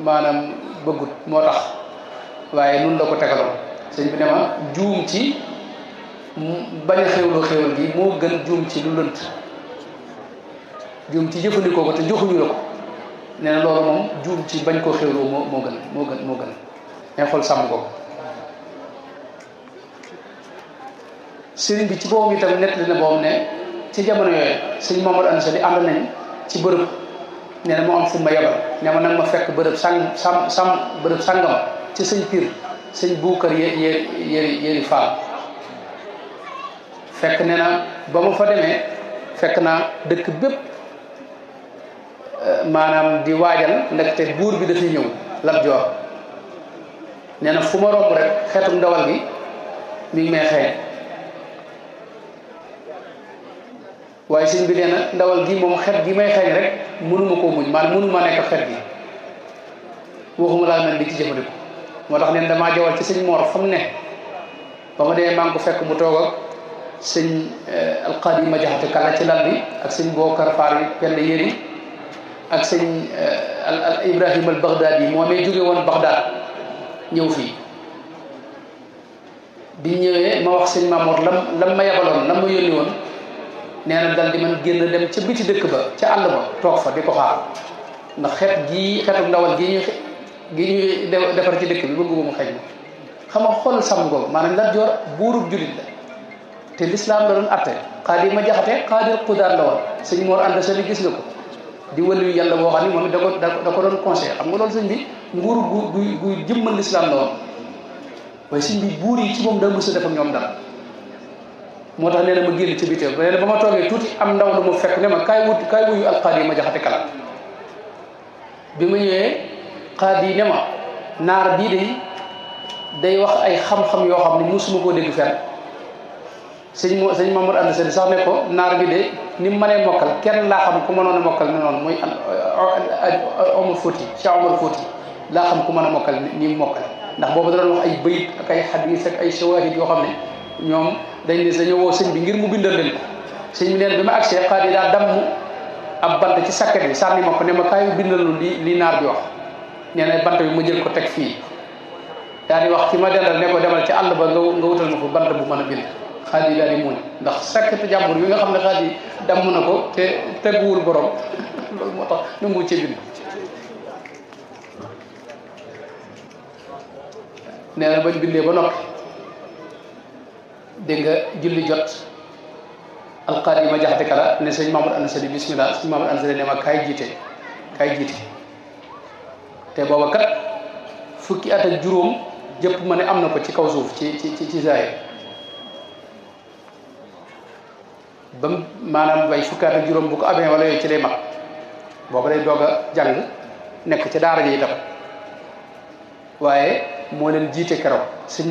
maanaam bëggut moo tax waaye nun la ko tegaloon sëñ bi ne ma juum ci bañ a xéwlu xéwal gi moo gën juum ci lu lënt juum ci jëfandikoo ko te joxuñu la ko nee na loolu moom juum ci bañ koo xéwloo moo gën ngay xool sàmm ko sëriñ bi ci boobu itam nettali na boobu ne ci jamono yooyu sëñ Mamadou Anta Sali ànd nañ ci bërëb nee na moo am fu ma yebal ne ma nag ma fekk bërëb bërëb sàngam ci sëñ Pir sëñ Buukar yéeri Faal fekk nee na ba ma fa demee fekk naa dëkk bépp maanaam di waajal ndaxte buur bi dafay ñëw Lat Joor nee na fu ma romb rek xeetu ndawal gi mi ngi may xeeñ waaye sëñ bi nee na ndawal gi moom xet gi may xeeñ rek mënuma koo muñ maanaam mënuma nekk xet gi waxuma laa mel di ci jëfandiku moo tax neen damaa jawal ci sëñ Mor fa mu ne ba ma demee maa ngi ko fekk mu toog ak sëñ alqaadi ma jaxate kala ci lal bi ak sëñ Bokar Faar yi pend yéri ak sëñ Ibrahima al Baghdadi moo amee jóge woon Baghdad ñëw fii bi ñëwee ma wax sëñ Mamour lam ma yabaloon lam ma yónni woon nee na dal di man génn dem ca biti dëkk ba ca àll ba toog fa di ko xaar ndax xetu ndawal gi ñuy defar ci dëkk bi bëgguma mu xeeñ ma xam nga xool sàmm googu maanaam Lat Joor buurub julit la te lislaam la doon atte xaadi ma jaxate xaadir xudaar la woon sëñ Mor Anta Sali gis nga ko di wëliyu yàlla boo xam ne moom da ko doon conseil xam nga loolu sëñ bi nguur gu jëmmal lislaam la woon waaye sëñ bi buur yi ci moom daa mës a def ak ñoom dara moo tax nee na ma génn ci biti nee na ba ma toogee tuuti am ndaw lu mu fekk ne ma kaay wuyu alxaadi ma jaxate kala bi ma ñëwee xaadi ne ma naar bii day wax ay xam-xam yoo xam ne musuma koo dégg fenn sëñ Mamadou Anta Sali sax ne ko naar bi de ni mu mënee mokkal kenn laa xam ku mënoon a mokkal ne noonu mooy Omar Fouti Cheikh Omar Fouti laa xam ku mën a mokkal ni mu mokkal ndax boobu da doon wax ay bayit ak ay xadis ak ay shawahid yoo xam ne ñoom dañ ne dañoo woo sëñ bi ngir mu bindal leen ko sëñ bi neen bi ma agsee xaar yi daa damm ab bant ci sakket bi sànni ma ko ne ma kaay bindal lu li naar bi wax nee na bant bi ma jël ko teg fii daal di wax ki ma dendal ne ko demal ci àll ba nga wutal ma ko bant bu mën a bind xaar yi daal di muñ ndax sakketu jàmbur yi nga xam ne xaar yi damm na ko te teguwul borom loolu moo tax nu mu ci bind nee na bañ bindee ba noppi dégg nga julli jot alqaadi ma jaxate kala ne sëñ Mamadou Anta Sali bismillah sëñ Mamadou Anta Sali ne ma kaay jiite te booba kat fukki at ak juróom jëpp ma ne am na ko ci kaw suuf ci zaahir ba maanaam bay fukki at ak juróom bu ko amee wala yooyu ci lay mag booba day doog a jàng nekk ci daara ji itam waaye moo leen jiite keroog sëñ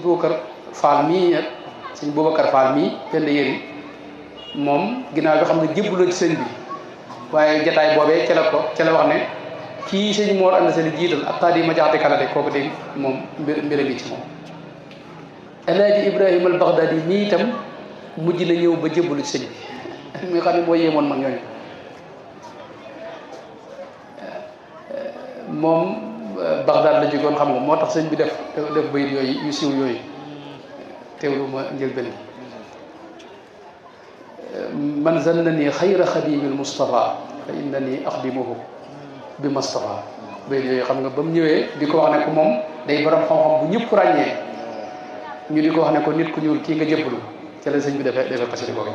Bokar Faal mii nag sëñ Boubacar Fall mii pend yëri moom ginnaaw bi xam ne jébbaloo ci sëñ bi waaye jataay boobee ca la wax ne kii sëñ Mor Anta Sali jiital ak xaadi ma jaxate kala de kooku de moom mbir bi ci moom Alaaji Ibrahima al Baghdadi mii itam mujj na ñëw ba jébbalu ci sëñ bi mi nga xam ne moo yéemoon mag ñooñu moom Baghdad la jógoon xam nga moo tax sëñ bi def bayit yooyu yu siiw yooyu teewlu ma njëlbeen man zannani xayra xadimi almustafa fa innani axdimuhu bi mustafa bayit yooyu xam nga ba mu ñëwee di ko wax ne ko moom day borom xam-xam bu ñëpp ràññee ñu di ko wax ne ko nit ku ñuul kii nga jébbalu ca la sëñ bi defee xasida boobu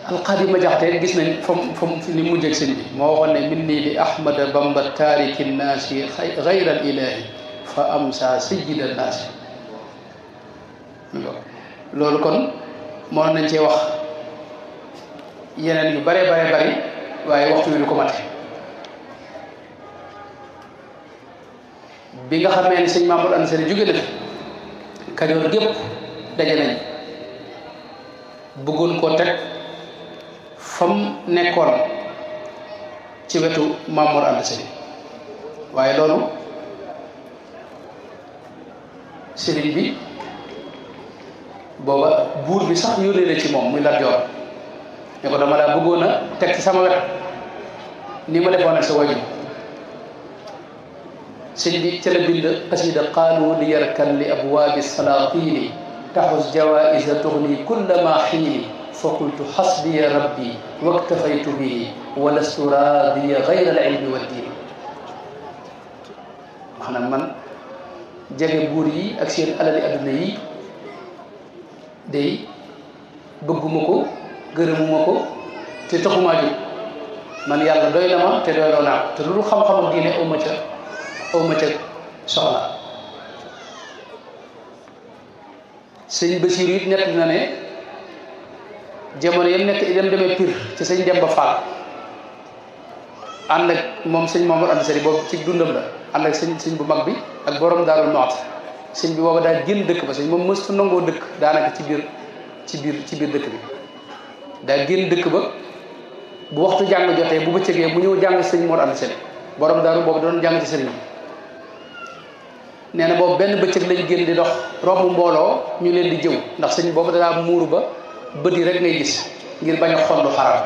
alqaadi ma jaxte gis nañ fam ni mujjeg sëñ bi moo waxoon ne min nii li ahmada bamba taariki nnaasi xayra al ilahi fa amsa sayyid an naasi loolu kon moo nañ cee wax yeneen yu bare bari waaye waxtu wi du ko mate bi nga xamee ne sëñ Mamadou Anta Sali jóge na fi Kajoor gépp daje nañ bëggoon koo teg fam nekkoon ci wetu Maam Mor Anta Sali waaye loolu sëriñ bi booba buur bi sax yónnee na ci moom muy Lat Joor ne ko dama laa bëggoon a teg ci sama wet ni ma defoon ak sa wajur sëñ bi ca la bind xasida qaalu li yarkan li abwaabi salaatini taxus jawaisa tuxni kulla ma xiini fa qultu xasbiya rabbi waktafaytu bihi wa lastu raadiya gayra al ilmi wa diini maanaam man jege buur yi ak seen alali adduna yi day bëgguma ko gërëmuma ko te taxumaa jóg man yàlla doy na ma te doyloo naa te lu xam-xamu diine aw ma ca soxla sëñ Basiir it nett na ne jamono yam nekk dem demee Pire ci sëñ Demba Fall ànd ak moom sëñ Mamadou Anta Sali boobu ci dundam la ànd ak sëñ bu mag bi ak borom Daaru Muxti sëñ bi booba daal génn dëkk ba sëñ moom mësta nangoo dëkk daanaka ci biir dëkk bi daal génn dëkk ba bu waxtu jàng jotee bu bëccëgee mu ñëw jàng sëñ Mor Anta Sali borom daaru boobu doon jàng ci sëriñ bi nee na boobu benn bëccëg lañ génn di dox romb mbooloo ñu leen di jëw ndax sëñ boobu danaa muuru ba bët yi rek ngay gis ngir bañ a xondu xaram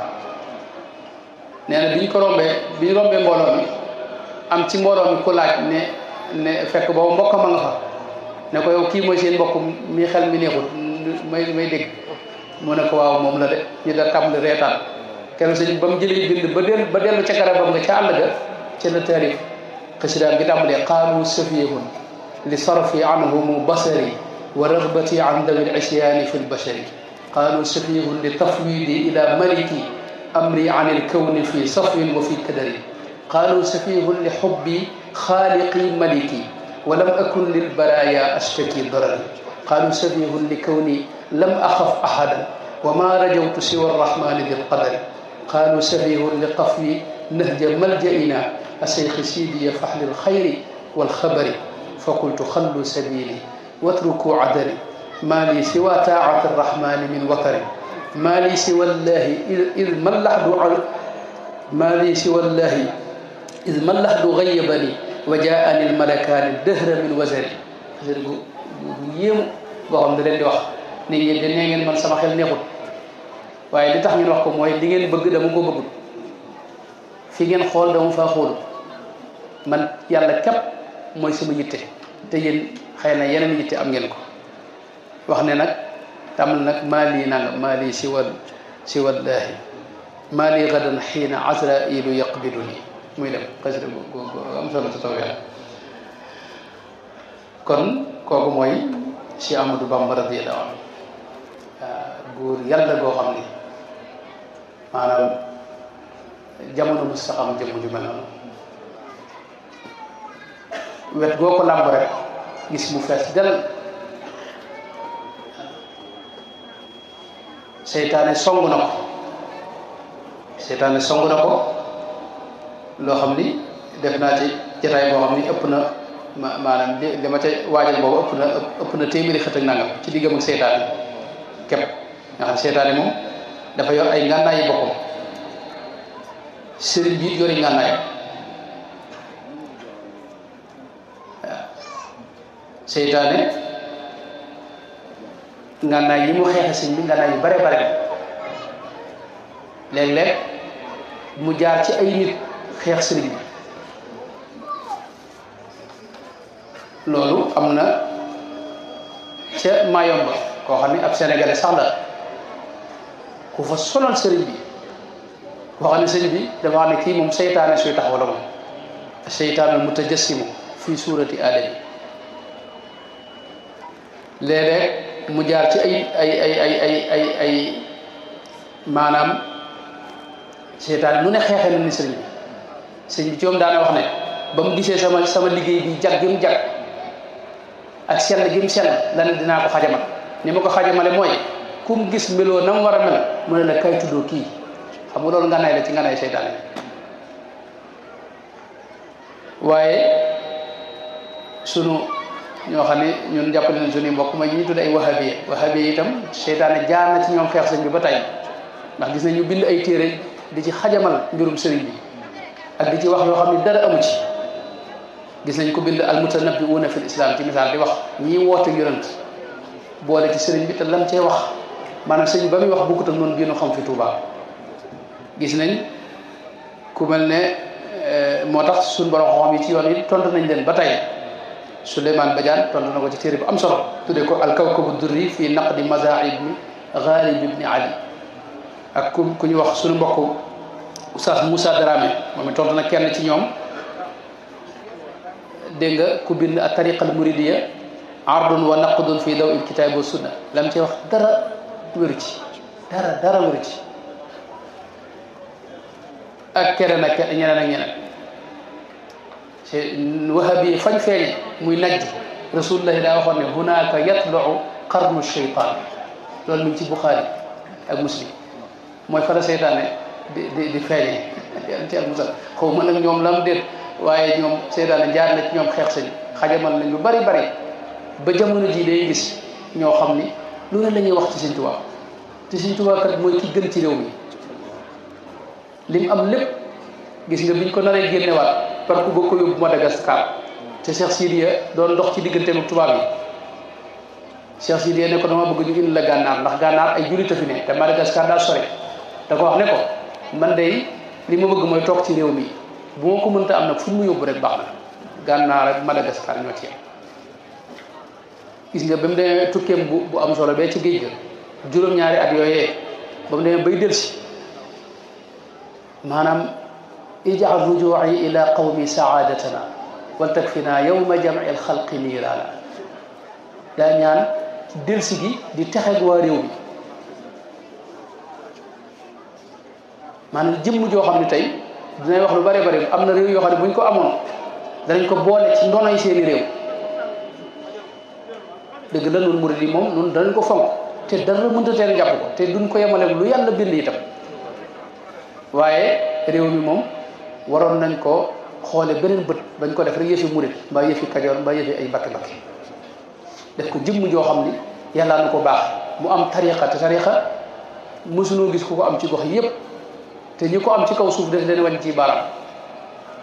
nee na bi ñu rombee mbooloo mi am ci mbooloo mi ku laaj ne fekk boobu mbokk ma nga fa ne ko yow kii mooy seen mbokk mi xel mi neexul may dégg mu ne ko waaw moom la de ñu da tàmbali reetaan kenn sëñ ba mu jëlee bind ba dellu ca garabam nga ca àll ga ca la taarif xasidaam gi tàmbalee qaalu safihun li sarfi anhumu basari wa ragbati an dawi l-isyaani fi l-bashari qaalu safihun li tafwidi ila maliki amri an il-kawni fi safwin wa fi kadari qaalu safihun li xubbi xaaliqi maliki wa lam akun lil baraya ashtaki darari qaalu safihun li kawni lam axaf ahadan wa ma rajawtu siwa arrahmani dil qadari qaalu safihun li qafwi nahja maljaina aseyxi sidiya faxli lxayri walxabari fa qultu xallu sabili watruku adari maa li siwa taacati arrahmani min watari maa li siwa llahi id mallaxdu gayyabani wa jaani almalakaani dëhra min wasari xasida gu yéemu boo xam ne leen di wax ne yéen de nee ngeen man sama xel neexut waaye li tax ngeen wax ko mooy li ngeen bëgg dama ko bëggul fi ngeen xool dama faa xool man yàlla képp mooy sama yitte te yéen xëy na yeneen yitte am ngeen ko wax ne nag tàmbali nag maa lii nanga maa lii siwallaahi maa lii gadan xiina azrailu yaqbiduni muy dem xasida gu am solo ta taw yàlla kon kooku mooy Cheikh Ahmadou Bamba radiyallahu anhu góor yàlla goo xam ni maanaam jamono mu saxam jëmm ju mel noonu wet goo ko làmb rek gis mu fees del seytaane song na ko loo xam ni def naa ci jotaay boo xam ni ëpp na maanaam li ma ca waajal boobu ëpp na téeméeri xët ak nangam ci diggam ak seytaane képp nga xam seytaane moom dafa yor ay ngànnaay yi boppam sëriñ bi yori ngànnaayam waaw seytaane ngànnaay yi mu xeexe sëñ bi ngànnaay yu bare léeg-léeg mu jaar ci ay nit xeex sëriñ bi loolu am na ca Mayomba koo xam ne ab sénégalais sax la ku fa sonal sëriñ bi koo xam ne sëriñ bi dafa xam ne kii moom seytaane suy taxaw la moom seytaane mutajassimu fii suurati aadami léeg-léeg mu jaar ci ay maanaam seytaane nu ne xeexee na ni sëriñ bi ci moom daana wax ne ba mu gisee sama liggéey bi jag gi mu jag ak sell gi mu sell la ne dinaa ko xajamal ni ma ko xajamale mooy ku mu gis meloo na mu war a mel mu ne la kay tuddoo kii xam nga loolu nganaay la ci nganaay seytaane waaye sunu ñoo xam ne ñun jàppale nañ suñu mbokk mooy ñi tudd ay wahabiya itam seytaane jaar na ci ñoom xeex sëñ bi ba tey ndax gis nañ ñu bind ay téere di ci xajamal mbirum sëriñ bi ak di ci wax yoo xam ne dara amu ci gis nañ ko bind al mutanabbi'una fil islam ci misaal di wax ñii woote yonent boole ci sëriñ bi te lam cee wax maanaam sëñ ba muy wax bokkut ak noonu bii xam fi Touba gis nañ ku mel ne moo tax suñu borom xam yi ci yoon yi tontu nañ leen ba tey Souleymane Badiane tontu na ko ci téere bu am solo tuddee ko al kawkabu durri fii naqdi mazaahib Ghalib ibn Ali ak ku ñu wax suñu mbokk Oustaz Moussa Dramé moom it tontu na kenn ci ñoom dégg nga ku bind a tariqa al muridiyya ardun wa naqdun fii daw il kitaab wa sunna lam ci wax dara wéru ci dara wéru ci ak keneen ak ñeneen ak ñeneen wahabi fañ feeñe muy Najd rasulullahi daa waxoon ne hunaka yatlu'u qarnu shaytan loolu mi ngi ci Bukhari ak Muslim mooy fa la seytaane di feeñe ci ak musal xaw ma nag ñoom lam déet waaye ñoom seytaane jaar na ci ñoom xeex sañ xajamal nañ lu bari ba jamono ji day gis ñoo xam ni lu ne la ñuy wax ci Sëñ Tuubaa te Sëñ Tuubaa kat mooy ki gën ci réew mi lim am lépp gis nga biñ ko naree génnewaat par ku bëgg ko yóbbu Madagascar te Cheikh Sidiya doon dox ci digganteem ak tubaab yi Cheikh Sidiya ne ko dama bëgg ñu indi la gànnaar ndax gànnaar ay jullit a fi ne te Madagascar daa sori da ko wax ne ko man de li ma bëgg mooy toog ci réew mi bu ma ko mënta am nag fu mu yóbbu rek baax na gànnaar ak Madagascar ñoo ci yem gis nga ba mu demee tukkeem bu am solo bee ci géej ga juróom-ñaari at yooyee ba mu demee bay delsi maanaam ij'al ruju'i ila qawmi sa'adatana wal takfina yawma jam'i al-khalqi niirana daa ñaan delsi gi di texeeg waa réew mi maanaam jëmm joo xam ne tey dinay wax lu bare bare am na réew yoo xam ne bu ñu ko amoon danañ ko boole ci ndonoy seeni réew dëgg la noonu murid yi moom noonu danañ ko fonk te dara mënta teen jàpp ko te duñ ko yemale lu yàlla bind itam waaye réew mi moom waroon nañ ko xoole beneen bët bañ ko def rek yëfi murid mbaa yëfi kajoor mbaa yëfi ay bakki def ko jëmm joo xam ni yàllaa na ko baax mu am tariqa te tariqa mosunoo gis ku ko am ci gox yépp te ñi ko am ci kaw suuf def leen wañ ci baaraam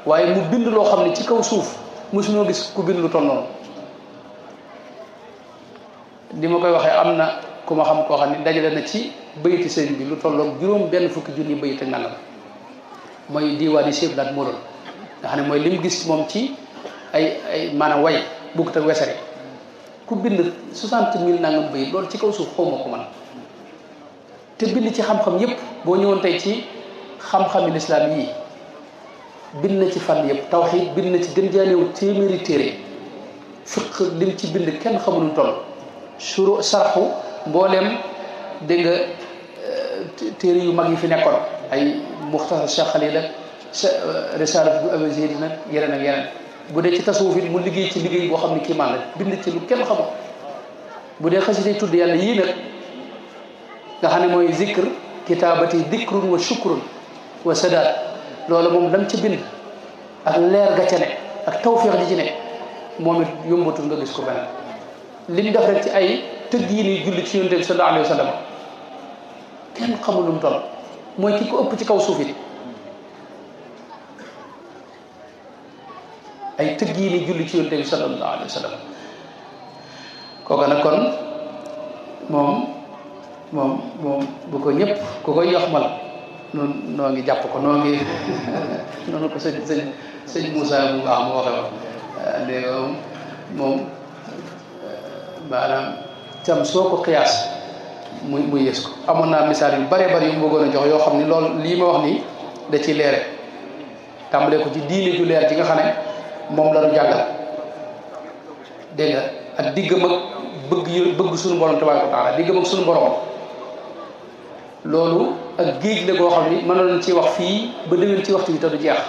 waaye mu bind loo xam ne ci kaw suuf mosunoo gis ku bind lu toll noonu ni ma koy waxee am na ku ma xam koo xam ne dajale na ci bayiti sëriñ bi lu tolloog juróom benn fukki junni bayit ak nangam mooy diwaan yi Cheikh Laat moo doon nga xam ne mooy li mu gis moom ci ay maanaam way bugg te wesere ku bind 60,000 nangam bayit loolu ci kaw suuf xaw ma ko man te bind ci xam-xam yépp boo ñëwoon tey ci xam-xami lislaam yii bind na ci fànn yépp tawxiid bind na ci gën jaaneew téeméeri téere fiq lim ci bind kenn xamuñu toll suru sarxu mbooleem dégg nga téere yu mag yi fi nekkoon ay muxtasar Cheikh Khalil ak risalat bu Abi Zayd nag yeneen ak yeneen bu dee ci tasawuf it mu liggéey ci liggéey boo xam ne kii maan la bind ci lu kenn xamul bu dee xasida tudd yàlla yii nag nga xam ne mooy zikr kitaabati dikrun wa shukrun wa sadaat loolu moom lam ci bind ak leer ga ca ne ak tawfiix ji ci ne moom it yombatul nga gis ko beneen li mu def rek ci ay tëgg yi ni julli ci yonent bi sallallahu alayhi wa sallam kenn xamul lu mu toll mooy ki ko ëpp ci kaw suuf it ay tëgg yi ni julli ci yonent bi sallallahu alayhi wa sallam kooka nag kon moom bu ko ñëpp ku koy yoxmal noonu noo ngi jàpp ko noo ngi noonu ko sëñ Moussa bu baax mu waxe woon léegi moom maanaam cam soo ko xiyaas muy yées ko amoon naa misaal yu bare bari yu mu bëggoon a jox yoo xam ni loolu lii ma wax nii da ci leere tàmbalee ko ci diine ju leer ji nga xam ne moom la ñu jàngal dégg nga ak diggam ak bëgg suñu borom tabaaraka wa taala diggam ak suñu borom loolu ak géej la goo xam ni mënoon ci wax fii ba déwén ci waxtu bi te du jeex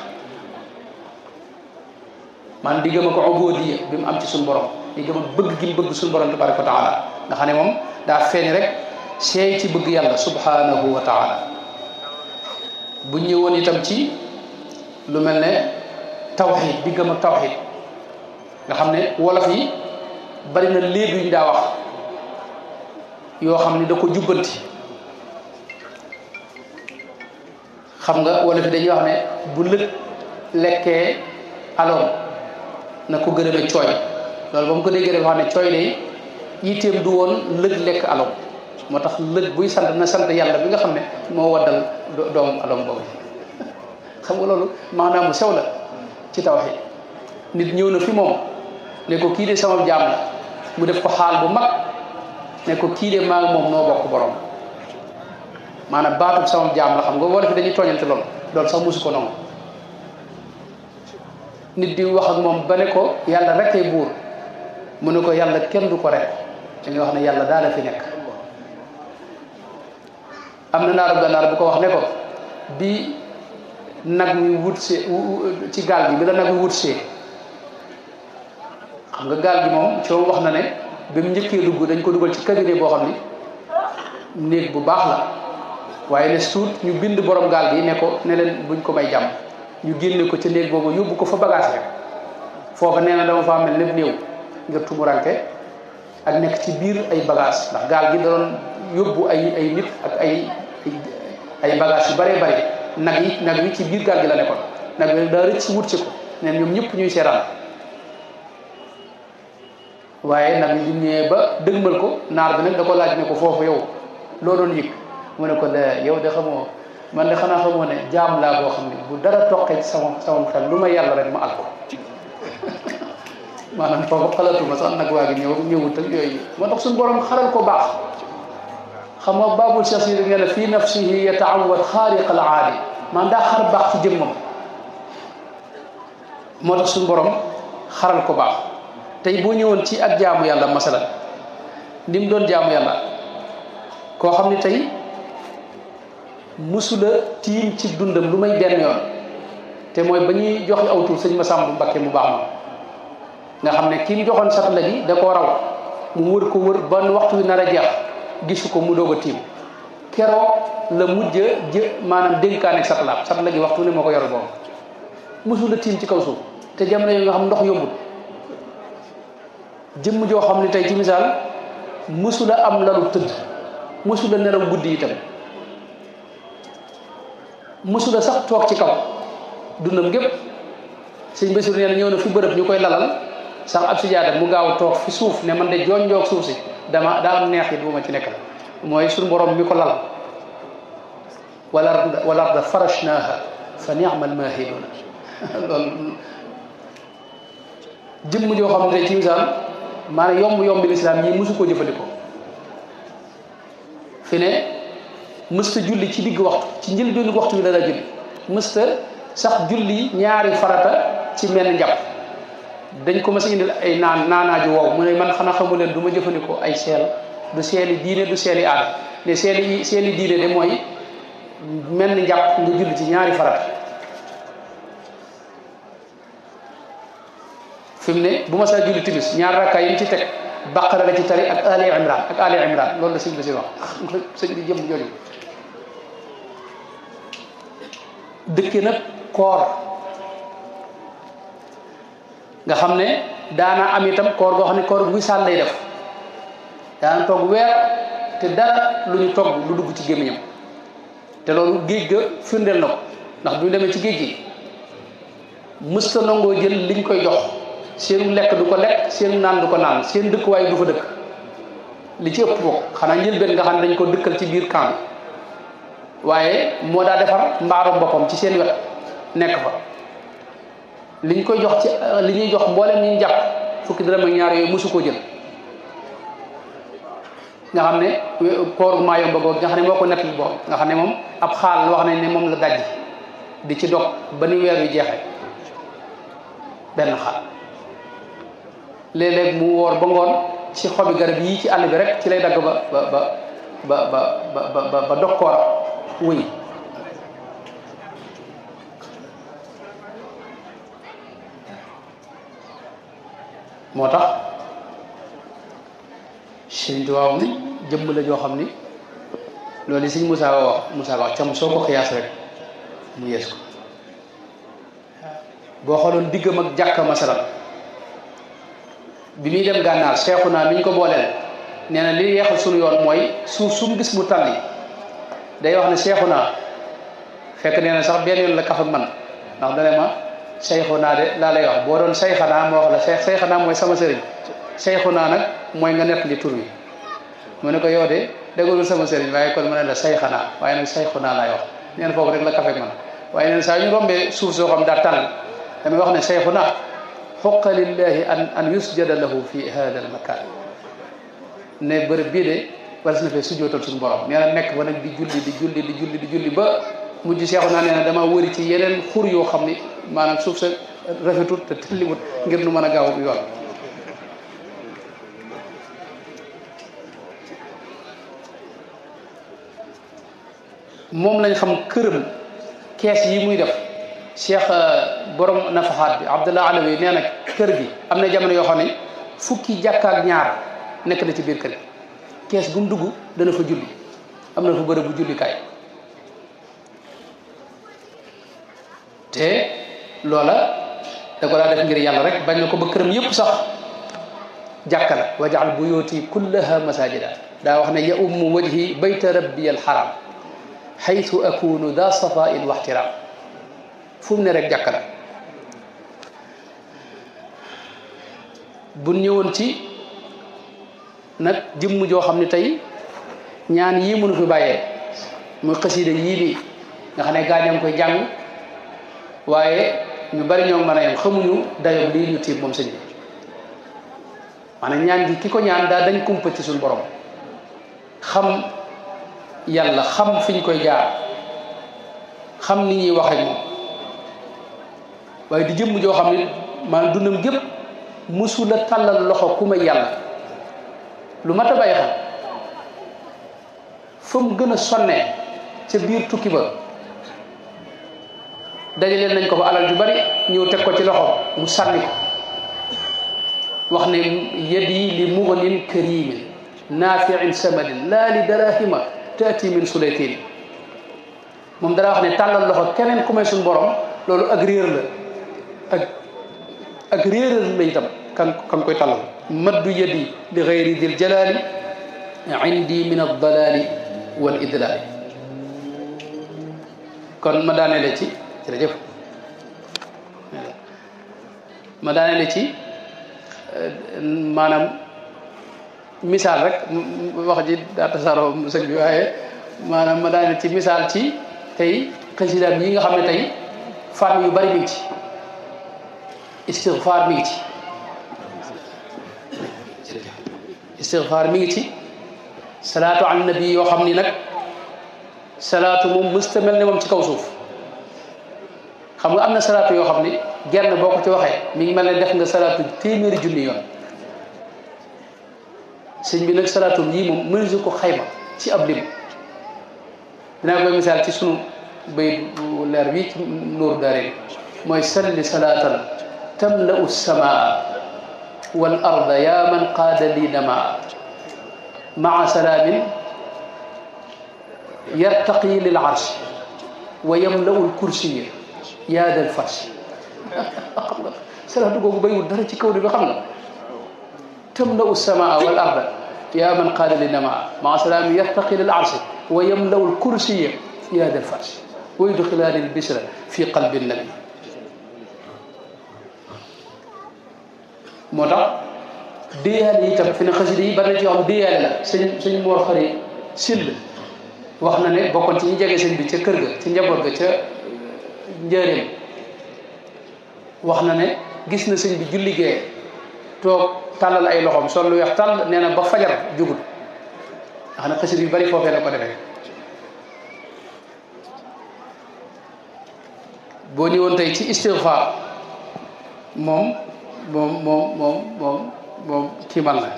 man diggam ak ubuudiyya bi mu am ci suñu borom diggam ak bëgg gi mu bëgg suñu borom tabaaraka wa taala nga xam ne moom daa feeñ rek seey ci bëgg yàlla subhanahu wa taala bu ñëwoon itam ci lu mel ne tawxid diggam ak tawxid nga xam ne wolof yi bari na léeb yu ñu daa wax yoo xam ni da ko jubbanti xam nga wala fi dañuy wax ne bu lëg lekkee aloom na ko gërëme cooy loolu ba mu ko déggee dafa xam ne cooy day yitteem du woon lëg lekk aloom moo tax lëg buy sant na sant yàlla bi nga xam ne moo waddal doomu aloom boobu xam nga loolu maanaam mu sew la ci tawhid nit ñëw na fi moom ne ko kii de sama jaam la mu def ko xaal bu mag ne ko kii de maa moom noo bokk borom maanaam baatub sama jaam la xam nga wala fi dañuy tooñante loolu sax musu ko nangu nit di wax ak moom ba ne ko yàlla rek ay buur mu ne ko yàlla kenn du ko rek dañuy wax ne yàlla daal la fi nekk am na naaru gànnaar bu ko wax ne ko bi nag wi wut see ci gaal gi bi la nag wi wut see xam nga gaal gi moom ci moom wax na ne bi mu njëkkee dugg dañ ko dugal ci cabinet boo xam ni néeg bu baax la waaye ne suut ñu bind borom gaal gi ne ko ne leen buñ ko may jàmm ñu génne ko ci néeg boobu yóbbu ko fa bagage rek foofa nee na dama faa mel lépp néew ngir tumuranke ak nekk ci biir ay bagage ndax gaal gi da doon yóbbu ay nit ak ay bagage yu bëree bëri nag wi ci biir gaal gi la nekkoon nag wi daa rëcc wut ci ko neen ñoom ñëpp ñuy seetaan waaye nag ñu ñëwee ba dëgmal ko naar bi nag da ko laaj ne ko foofu yow loo doon yëg mu ne ko la yow de xamoo man de xanaa xamoo ne jaam laa boo xam ne bu dara toqee ci sama xel lu ma yàlla rek ma al ko maanaam foofu xalaatuma sax nag waa gi ñëwut ak yooyu moo tax suñu borom xaral ko baax xam nga babul chasir nee na fii nafsihi yataawad xaariq al aadi maanaam daa xar baax ci jëmmam moo tax suñu borom xaral ko baax tey boo ñëwoon ci ak jaamu yàlla masalan ni mu doon jaamu yàlla koo xam ne tey musula tiim ci dundam lu may benn yoon te mooy ba ñuy joxe aw tur sëñ Masamba Mbakke mu baax ma nga xam ne kii mu joxoon satla gi da koo raw mu wër ko wër ba waxtu wi nar a jeex gisu ko mu doog a tiim keroog la mujj maanaam dénkaane satla gi waxtu ne moo ko yor boobu musula tiim ci kaw suuf te jamono yi nga xam ndox yombul jëmm joo xam ne tey ci misaal musula am lalu tëdd musula nelaw guddi itam musula sax toog ci kaw dundam gépp sëñ Basiru nee na ñëw na fi bërëb ñu koy lalal sax ab sijaada mu gaaw toog fi suuf ne man de jonjoog suuf si daa am neex it bu ma ci nekk la mooy suñu borom mi ko lal wal arda farashnaaha fa ni'mal maahiduuna loolu jëmm joo xam ne tey ci misaal maanaam yomb lislaam ñi mësu koo jëfandikoo fi ne mësta julli ci digg waxtu ci njëlbéenu waxtu bi la daa julli mësta sax julli ñaari farata ci menn njàpp dañ ko mës a indil ay naanaaju wow mu ne man xanaa xamu leen du ma jëfandikoo ay seel du seeli diine du seeli aada ne seeli diine de mooy menn njàpp nga julli ci ñaari farata fi mu ne bu ma saa julli timis ñaar rakkaa yi mu ci teg baqara la ci tari ak ali imran loolu la sëñ bi si wax sëñ bi jëm jooju dëkke nag koor nga xam ne daana am itam koor goo xam ne koor wisaal lay def daana togg weer te dara lu ñu togg lu dugg ci gémmiñam te loolu géej ga firndeel na ko ndax bu ñu demee ci géej gi mësta nangoo jël liñ koy jox seen lekk du ko lekk seen naan du ko naan seen dëkkuwaay du fa dëkk li ci ëpp bokk xanaa njëlbeen nga xam ne dañ ko dëkkal ci biir camp waaye moo daa defar mbaarum boppam ci seen wet nekk fa liñ koy jox ci li ñuy jox mboolem ñi ñu jàpp fukki dërëm ak ñaar yooyu mosu koo jël nga xam ne kooru Maayomba googu nga xam ne moo ko nettali boobu nga xam ne moom ab xaal wax nañ ne moom la dajji di ci dog ba ni weer wi jeexee benn xaal léeg-léeg mu woor ba ngoon ci xobi garab yii ci àll bi rek ci lay dagg ba dog koor wëy moo tax Sëriñ Tuubaa ni jëmm la joo xam ni loolu yi Sëriñ Musaa wax cam soo ko xiyaas rek mu yees ko boo xooloon diggam ak jàkka masalan bi muy dem gànnaar Seexuna mi ñu ko booleel nee na li yeexal suñu yoon mooy suuf su mu gis mu tàlli day wax ne Seexuna fekk nee na sax benn yoon la kaf ak man ndax dane ma Seexuna de laa lay wax boo doon Seyxanaa ma wax la Seyxanaa mooy sama sëriñ Seexuna nag mooy nga nett li tur wi mu ne ko yow de déggoonul sama sëriñ waaye kon mu ne la Seyxanaa waaye nag Seyxuna laay wax nee na foofu rek la kaf ak man waaye neen saa ñu rombee suuf soo xam daa tàll damay wax ne Seyxuna xoqa lillahi an yusjada lahu fi hada al makan ne bërëb bii de war na fee sujjootal suñu borom nee na nekk fa nag di julli ba mujj Seexuna nee na dama wëri ci yeneen xur yoo xam ni maanaam suuf sa rafetut te telliwut ngir nu mën a gaaw yoon moom lañ xam këram kees yi muy def cheikh borom nafaxaat bi Abdullah Alawi nee na kër gi am na jamono yoo xam ne fukki jàkka ak ñaar nekk na ci biir kër gi kees bu mu dugg dana fa julli am na fa bërëb bu jullikaay te loola da ko daa def ngir yàlla rek bañ na ko ba këram yépp sax jàkka la wajaal buyuti kullaha masajida daa wax ne ya ummu wajhi bayta rabbi al haram haythu akunu da safain wa ihtiram fu mu ne rek jàkka la bu ñëwoon ci nag jëmm joo xam ne tey ñaan yii mënu fi bàyyee muy xasida yii nii nga xam ne gaañam koy jàng waaye ñu bari ñoo mën a yem xamuñu dayob lii ñu tiim moom sëñ bi maanaam ñaan gi ki ko ñaan daa dañ kumpa ci suñu borom xam yàlla xam fi ñu koy jaar xam ni ñuy wax ak moom waaye di jëmm joo xam ne maanaam dundam gépp mësula tàllal loxo ku may yàlla lu mat a bàyyi xam fa mu gën a sonnee ca biir tukki ba dajaleel nañ ko fa alal ju bari ñëw teg ko ci loxo mu sànni ko wax ne yadi li mughnin karimin nafi'in samadin laa li darahima taati min sulaytin moom dara wax ne tàllal loxo keneen ku may suñu borom loolu ak réer la ak réeral la itam kan koy tàllal maddu yadi li ghayri dil jalali indi min ad-dalali wal idlali kon ma daanele ci jërëjëf ma daanele ci maanaam misaal rek wax ji daa tasaaroo sëñ bi waaye maanaam ma daanele ci misaal ci tey xasidaam yi nga xam ne tey fànn yu bari mi ngi ci istigfaar mi ngi ci istigfaar mi ngi ci salaatu ala nabi yoo xam ni nag salaatu moom mësta mel ne moom ci kaw suuf xam nga am na salaatu yoo xam ni genn boo ko ci waxee mi ngi mel ne def nga salaatu téeméeri junni yoon sëñ bi nag salaatu yii moom mënees ko xayma ci ab lim dinaa koy misaal ci sunu bayit bu leer wi ci nuuru daarayni mooy salli salaatan tamla'u samaa wal arda yaa man qaada lii namaa maa salaamin yartaqi lil arsh wa yamla'u al kursiyya yaa dal farsh xam nga salaatu googu baywul dara ci kaw bi xam nga tamla'u samaa wal arda yaa man qaada lii namaa maa salaamin yartaqi lil arsh wa yamla'u al kursiyya yaa dal farsh wa yudxilaani al bishra fi qalbi nabi moo tax déyaale yi itam fi ne xasida yi bari na ci yoo xam déyaale la sëñ Mor Xari Sill wax na ne bokkoon ci ñu jege sëñ bi ca kër ga ca njaboot ga ca njëreem wax na ne gis na sëñ bi julli gee toog tàllal ay loxoom sol lu weex tàll nee na ba fajar jugut nga xam ne xasida yu bari foofee la ko defee boo ñëwoon tey ci istigfaar moom kii man la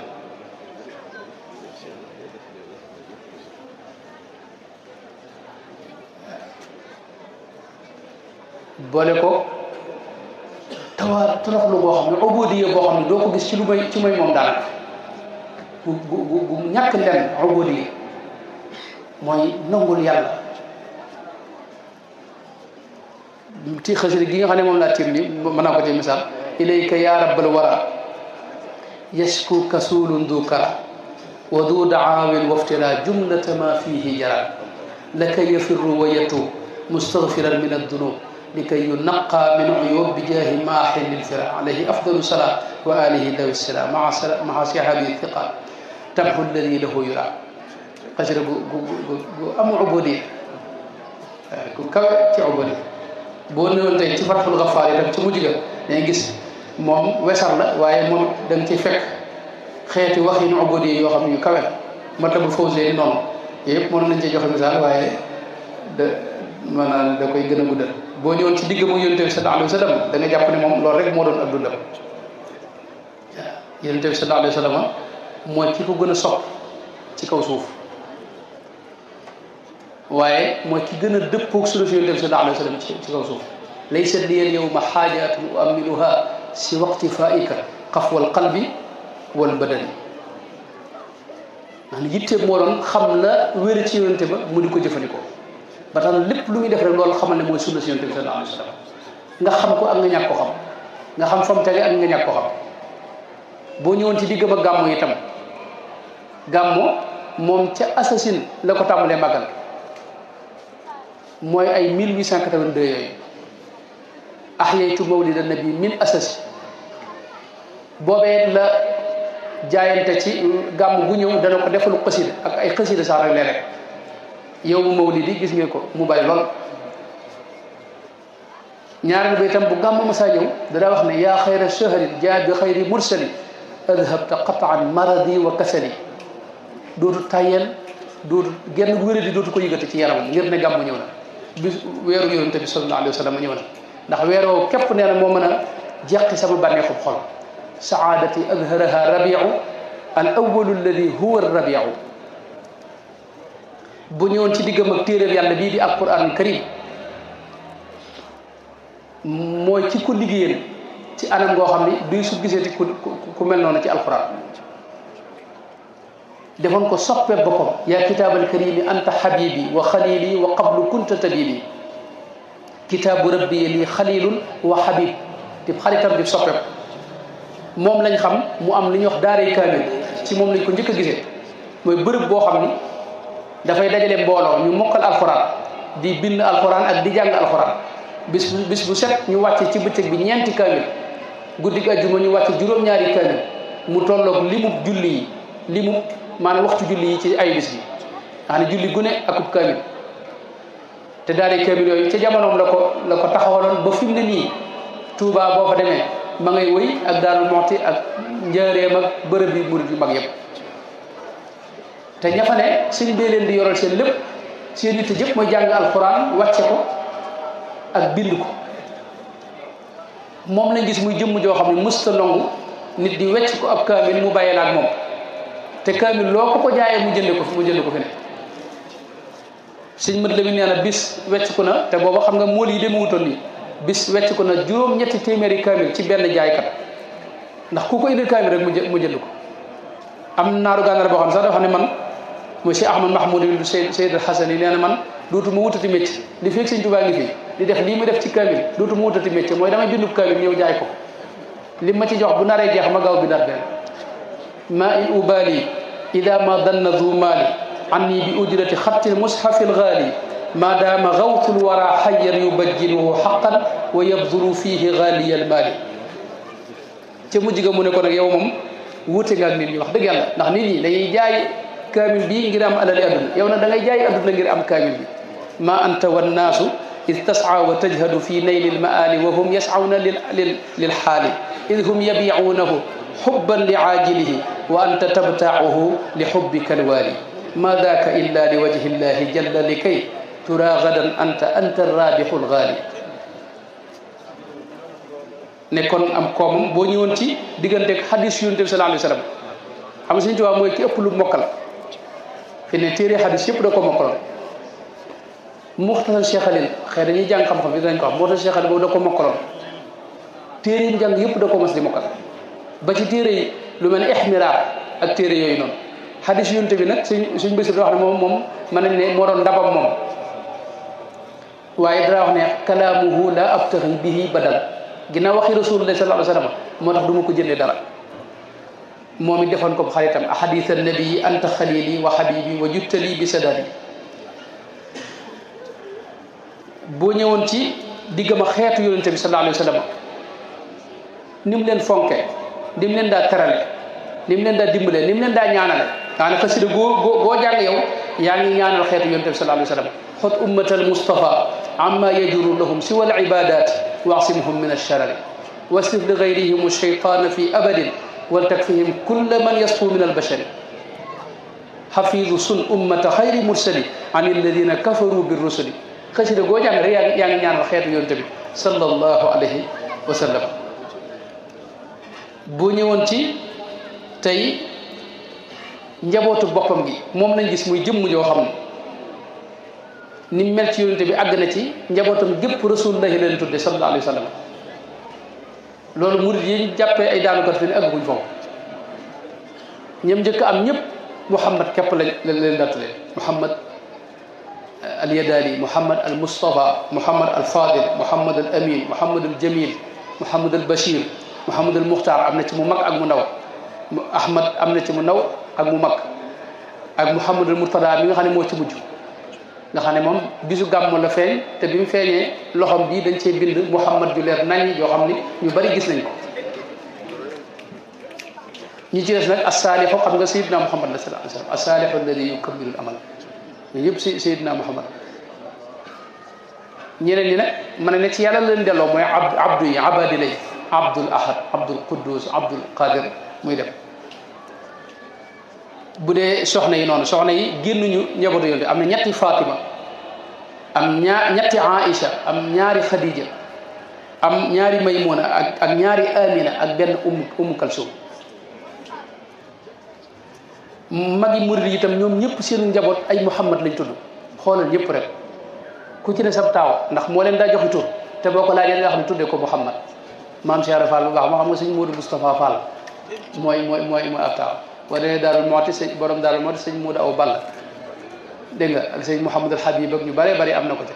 boole ko toroxlu boo xam ne ubudiya boo xam ne doo ko gis ci lu may ci may moom daanaka bu ñàkk len ubudiya mooy nangul yàlla ci xasida gi nga xam ne moom laa tiim ni mën naa ko ci misaal ilayka ya rabbal wara يشكو كسول ذو كرى وذو دعاو وافتراء جملة ما فيه جرى لكي يفر ويتوب مستغفرا من الذنوب لكي ينقى من عيوب بجاه ماح للفراء عليه أفضل الصلاة وآله ذوي السلام مع صحابه الثقات تمحو الذي له يرى قشر أم عبودية كوي عبودية بون نون تاي ci Fathul Ghaffar itam ci mujj ga dañuy gis moom wesar la waaye moom da nga ci fekk xeeti waxinu ubudiyya yoo xam ne yu kawe Matlabul Fawzayni noonu yëpp mënoon nañ cee joxe misaal waaye maanaam da koy gën a guddal boo ñëwoon ci digg mu Yonent bi sallallahu alayhi wa sallam da nga jàpp ne moom loolu rek moo doon ab dundam waaw Yonent bi sallallahu alayhi wa sallam mooy ki ko gën a sopp ci kaw suuf waaye mooy ki gën a dëppoog sunu fi Yonent bi sallallahu alayhi wa sallam ci kaw suuf laysa liya al-yawma haajatun u'ammiluha si waqti faa'ika qafwal qalbi wal badani ndax yitteem moo doon xam la wér ci Yonent ba mu di ko jëfandikoo ba tax lépp lu muy def rek loolu xamal ne mooy sunna si Yonent bi sallallahu alayhi wa sallam nga xam ko ak nga ñàkk ko xam nga xam fa mu tege ak nga ñàkk ko xam boo ñëwoon ci diggam ak gàmmo itam gàmmo moom ca assasine la ko tàmbalee màggal mooy ay 1882 yooyu ahyaytu mawlida nabi min asasi boobee la jaayante ci gàmm gu ñëw dana ko defalu xasida ak ay xasida sax rek léeg-léeg yow mu mawlidi gis ngeen ko mu bari lool ñaareel ba itam bu gàmm ma saa ñëw dana wax ne yaa xayra shahrin jaa bi xayri mursali adhabta qataan maradi wa kasali dootu tayel dootu genn wéradi dootu ko yëgati ci yaramam ngir ne gàmm ñëw na bis weeru Yonent bi sallallahu alayhi wa sallam ñëw na ndax weeroo képp nee na moo mën a jeqi sama bànneexub xol saadati adharaha rabiu al awalu alladi huwa rabiu bu ñëwoon ci diggam ak téeréel yàlla bii di alquran karim mooy ci ko liggéeyal ci anam ngoo xam ni duy su gisee ku mel noonu ci alquran defoon ko soppee boppam yaa kitaabal karimi anta habibi wa xalili wa qablu kunta tabibi kitaabu rabbi lii xalilun wa habib di xaritam di soppeeku moom lañ xam mu am li ñuy wax daaray kaamil ci moom lañ ko njëkk a gisee mooy bërëb boo xam ni dafay dajale mbooloo ñu mokkal alxuraan di bind alxuraan ak di jàng alxuraan bis bu set ñu wàcce ci bëccëg bi ñeenti kaamil guddi àjjuma ñu wàcce juróom-ñaari kaamil mu tolloog limub julli yi limub maanaam waxtu julli yi ci ay bis bi nga xam ne julli gune akub kaamil te daari kaamil yooyu ca jamonoom la ko taxawaloon ba fi mu ne nii Touba boo fa demee ma ngay wëy ak Daaru Muxti ak njaareem ak bërëb yi murid yu mag yëpp te ña fa ne sëñ bee leen di yoral seen lépp seen nit yëpp mooy jàng alxuraan wàcce ko ak bind ko moom lañ gis muy jëmm joo xam ne mësta nangu nit di wecc ko ab kaamil mu bàyyee la ak moom te kaamil loo ko jaayee mu jënd ko fi ne sëñ mat la mi nee na bis wecc ko na te booba xam nga mool yi deme wutoon nii bis wecc ko na juróom-ñetti téeméeri kaamil ci benn jaaykat ndax ku ko indil kaamil rek mu jënd ko am naaru gànnaar boo xam ne sax dafa xam ne man mooy Cheikh Ahmad Mahmoud bi Seyd Hasan yi nee na man dootuma wutati métier li fekk sëñ Tuubaa ngi fii di def lii mu def ci kaamil dootuma wutati métier mooy damay bindub kaamil ñëw jaay ko li ma ci jox bu naree jeex ma gaaw bi dar benn ma in ubali ida ma danna du maali anni bi ujrati xatti mushafi algaali ma daama gawtu lwara xayyan yubajjiluhu xaqan wa yabdulu fihi gaaliya almaali ca mujj ga mu ne ko nag yow moom wuute nga ak nit ñi wax dëgg yàlla ndax nit ñi dañuy jaay kaamil bi ngir am alali adduna yow nag da ngay jaay adduna ngir am kaamil bi ma anta wannaasu id tas'a wa tajhadu fi nayli almaali wa hum yas'awna lilxaali id hum yabiicuunahu xubban li aajilihi wa anta tabtaacuhu li xubbika alwaali ma daaka illa li wajhi llahi jalla li kay tura gadan anta raabixu lgaali ne kon am koomam boo ñëwoon ci digganteeg xadis yonent bi sallallahu alayhi wa sallam xam nga Sëñ Tuubaa mooy ki ëpp lu mokkal fi ne téere xadis yëpp da ko mokkaloon Muxtasar Cheikh Xalil xëy dañuy jàng xam-xam bi dañ ko wax Muxtasar Cheikh Xalil boobu da ko mokkaloon téere yi jàng yëpp da ko mas di mokkal ba ci téere yi lu mel ne Ihmiraar ak téere yooyu noonu xadis yonent bi nag suñ bés da wax ne moom mën nañ ne moo doon ndabam moom waaye dara wax ne kalaamuhu la abtaxi bihi badal ginnaaw waxi rasulullah sallallahu alayhi wa sallam moo tax du ma ko jëndee dara moom it defoon ko xaritam ahadith an-nabi anta khalili wa habibi wa juttali bi sadadi boo ñëwoon ci diggam ak xeetu yonente bi sallallahu alayhi wa sallam ni mu leen fonke ni mu leen daa terale ni mu leen daa dimbale ni mu leen daa ñaanale daana xasida goo jàng yow yaa ngi ñaanal xeetu yonente bi sallallahu alayhi wa sallam xot ummatal mustafa amma yajuru lahum siwa al ibadat واعصمهم من الشرر واصرف لغيرهم الشيطان في أبد ولتكفهم كل من يصفو من البشر حفيظ سن أمة خير مرسل عن الذين كفروا بالرسل خشد جوجان ريا يعني ñaan xeetu yonent bi sallallahu alayhi wa sallam bu ñëwoon ci tey njabootu boppam gi moom lañ gis muy jëmm joo xam ni mel ci yonente bi àgg na ci njabootam gépp rasulullahi leen tudde sallallahu alayhi wa sallam loolu murid yi ñu jàppee ay daanukat fi ne àgguñ foofu ñoom njëkk am ñëpp muhammad képp lañ leen daa tudde muhammad al yadali muhammad al mustafa muhammad al fadil muhammad al amin muhammad al jamil muhammad al bashir muhammad al muxtaar am na ci mu mag ak mu ndaw ahmad am na ci mu ndaw ak mu mag ak muhammad al murtada mi nga xam ne moo ci mujj nga xam ne moom bisu gàmmu la feeñ te bi mu feeñee loxom bii dañ cee bind muhammad ju leer nañ yoo xam ni ñu bari gis nañ ko ñi ci des nag as-saalixu xam nga sayidna muhammad la sallallahu alayhi wa sallam as-saalixu alladi yukammilu al-amal ñun yëpp sayidna muhammad ñeneen ñi nag mën ne ci yàlla leen delloo mooy abdu yi abadi lay abdul ahad abdul quddus abdul qadir muy dem bu dee soxna yi noonu soxna yi génnuñu njabootu yonte am na ñetti Fatima am ñetti Aïcha am ñaari Khadija am ñaari Maymuna ak ñaari Amina ak benn Umm Kalsum magi murid yi itam ñoom ñëpp seen njaboot ay Muhammad lañ tudd xoolal ñëpp rek ku ci ne sab taaw ndax moo leen daa joxi tur te boo ko laajee nga xam ne tuddee ko Muhammad maam Cheikh Fall bu baax moo xam nga sëñ Modou Moustapha Fall mooy ab taaw boo demee Daarul Muxti sëñ borom Daarul Muxti sëñ Modou Aw Ball dégg nga ak sëñ Mouhamadul Habib ak ñu bëree bëri am na ko ci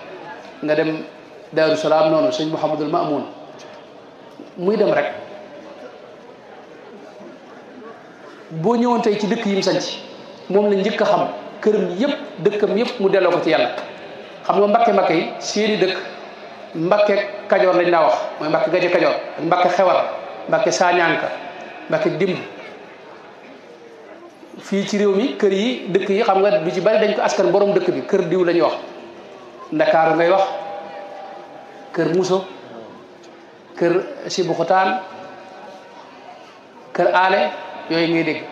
nga dem Daaru Salaam noonu sëñ Mouhamadul Mamoun muy dem rek boo ñëwoon tey ci dëkk yi mu sanc moom la njëkk a xam këram yëpp dëkkam yëpp mu delloo ko ci yàlla xam nga mbakke yi seeni dëkk mbakke kajoor lañ daa wax mooy mbakke gaje kajoor ak mbakke xewar mbakke saañanka mbakke dimb fii ci réew mi kër yi dëkk yi xam nga lu ci bari dañ ko askan borom dëkk bi kër diw la ñuy wax ndakaaru ngay wax kër muso kër sibuxutaan kër aale yooyu ngay dégg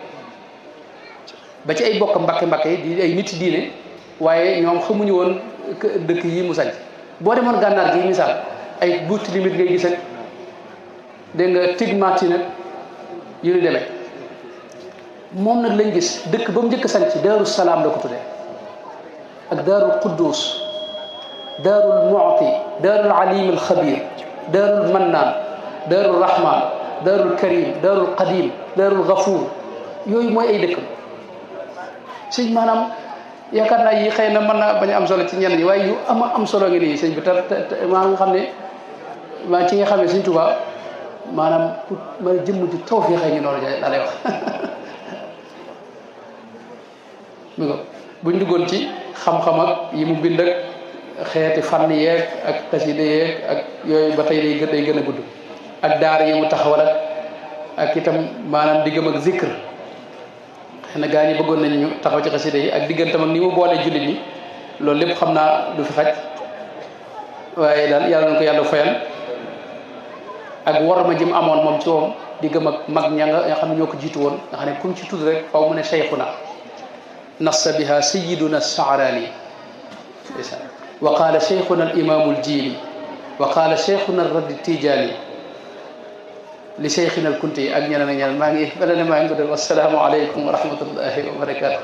ba ci ay bokk mbakke yi di ay nit diine waaye ñoom xamuñu woon dëkk yi mu sañ boo demoon gànnaar gi misaal ay buuti limit ngay gis ak dégg nga tigmati nag yu ñu demee moom nag lañ gis dëkk ba mu njëkk sañ ci daaru salaam la ko tuddee ak daarul quddus daarul mu'ti daarul alim al xabir daarul mannaan daarul rahman daarul karim daarul qadim daarul gafuur yooyu mooy ay dëkkam sëñ maanaam yaakaar naa yi xëy na mën naa bañ a am solo ci ñenn ñi waaye yu am solo ngi nii sëñ bi te maa nga xam ne maa ci nga xam ne sëñ Tuubaa maanaam ku ma jëmm ji taw fii xëy ngi noonu daa lay wax mi ko buñ duggoon ci xam-xam ak yi mu bind ak xeeti fànn yeeg ak xasida yeeg ak yooyu ba tey day gën a gudd ak daara yi mu taxawal ak itam maanaam diggam ak zikr xëy na gaa ñi bëggoon nañ ñu taxaw ci xasida yi ak diggantam ak ni mu boolee jullit ñi loolu lépp xam naa du fi xaj waaye daal yàlla na ko yàlla fayal ak war ma jëm amoon moom ci woom diggam ak mag ña nga xam ne ñoo ko jiitu woon nga xam ne kum ci tudd rek faw mu ne cheikhuna nassa biha sayiduna saarani wa qaala cheikhuna al imamu al jili wa qaala cheikhuna al raddi tijani li cheikhina al kunti ak ñeneen ak ñeneen maa ngi bala ne maa ngi ko def wassalaamu aleykum wa rahmatullahi wa barakatuh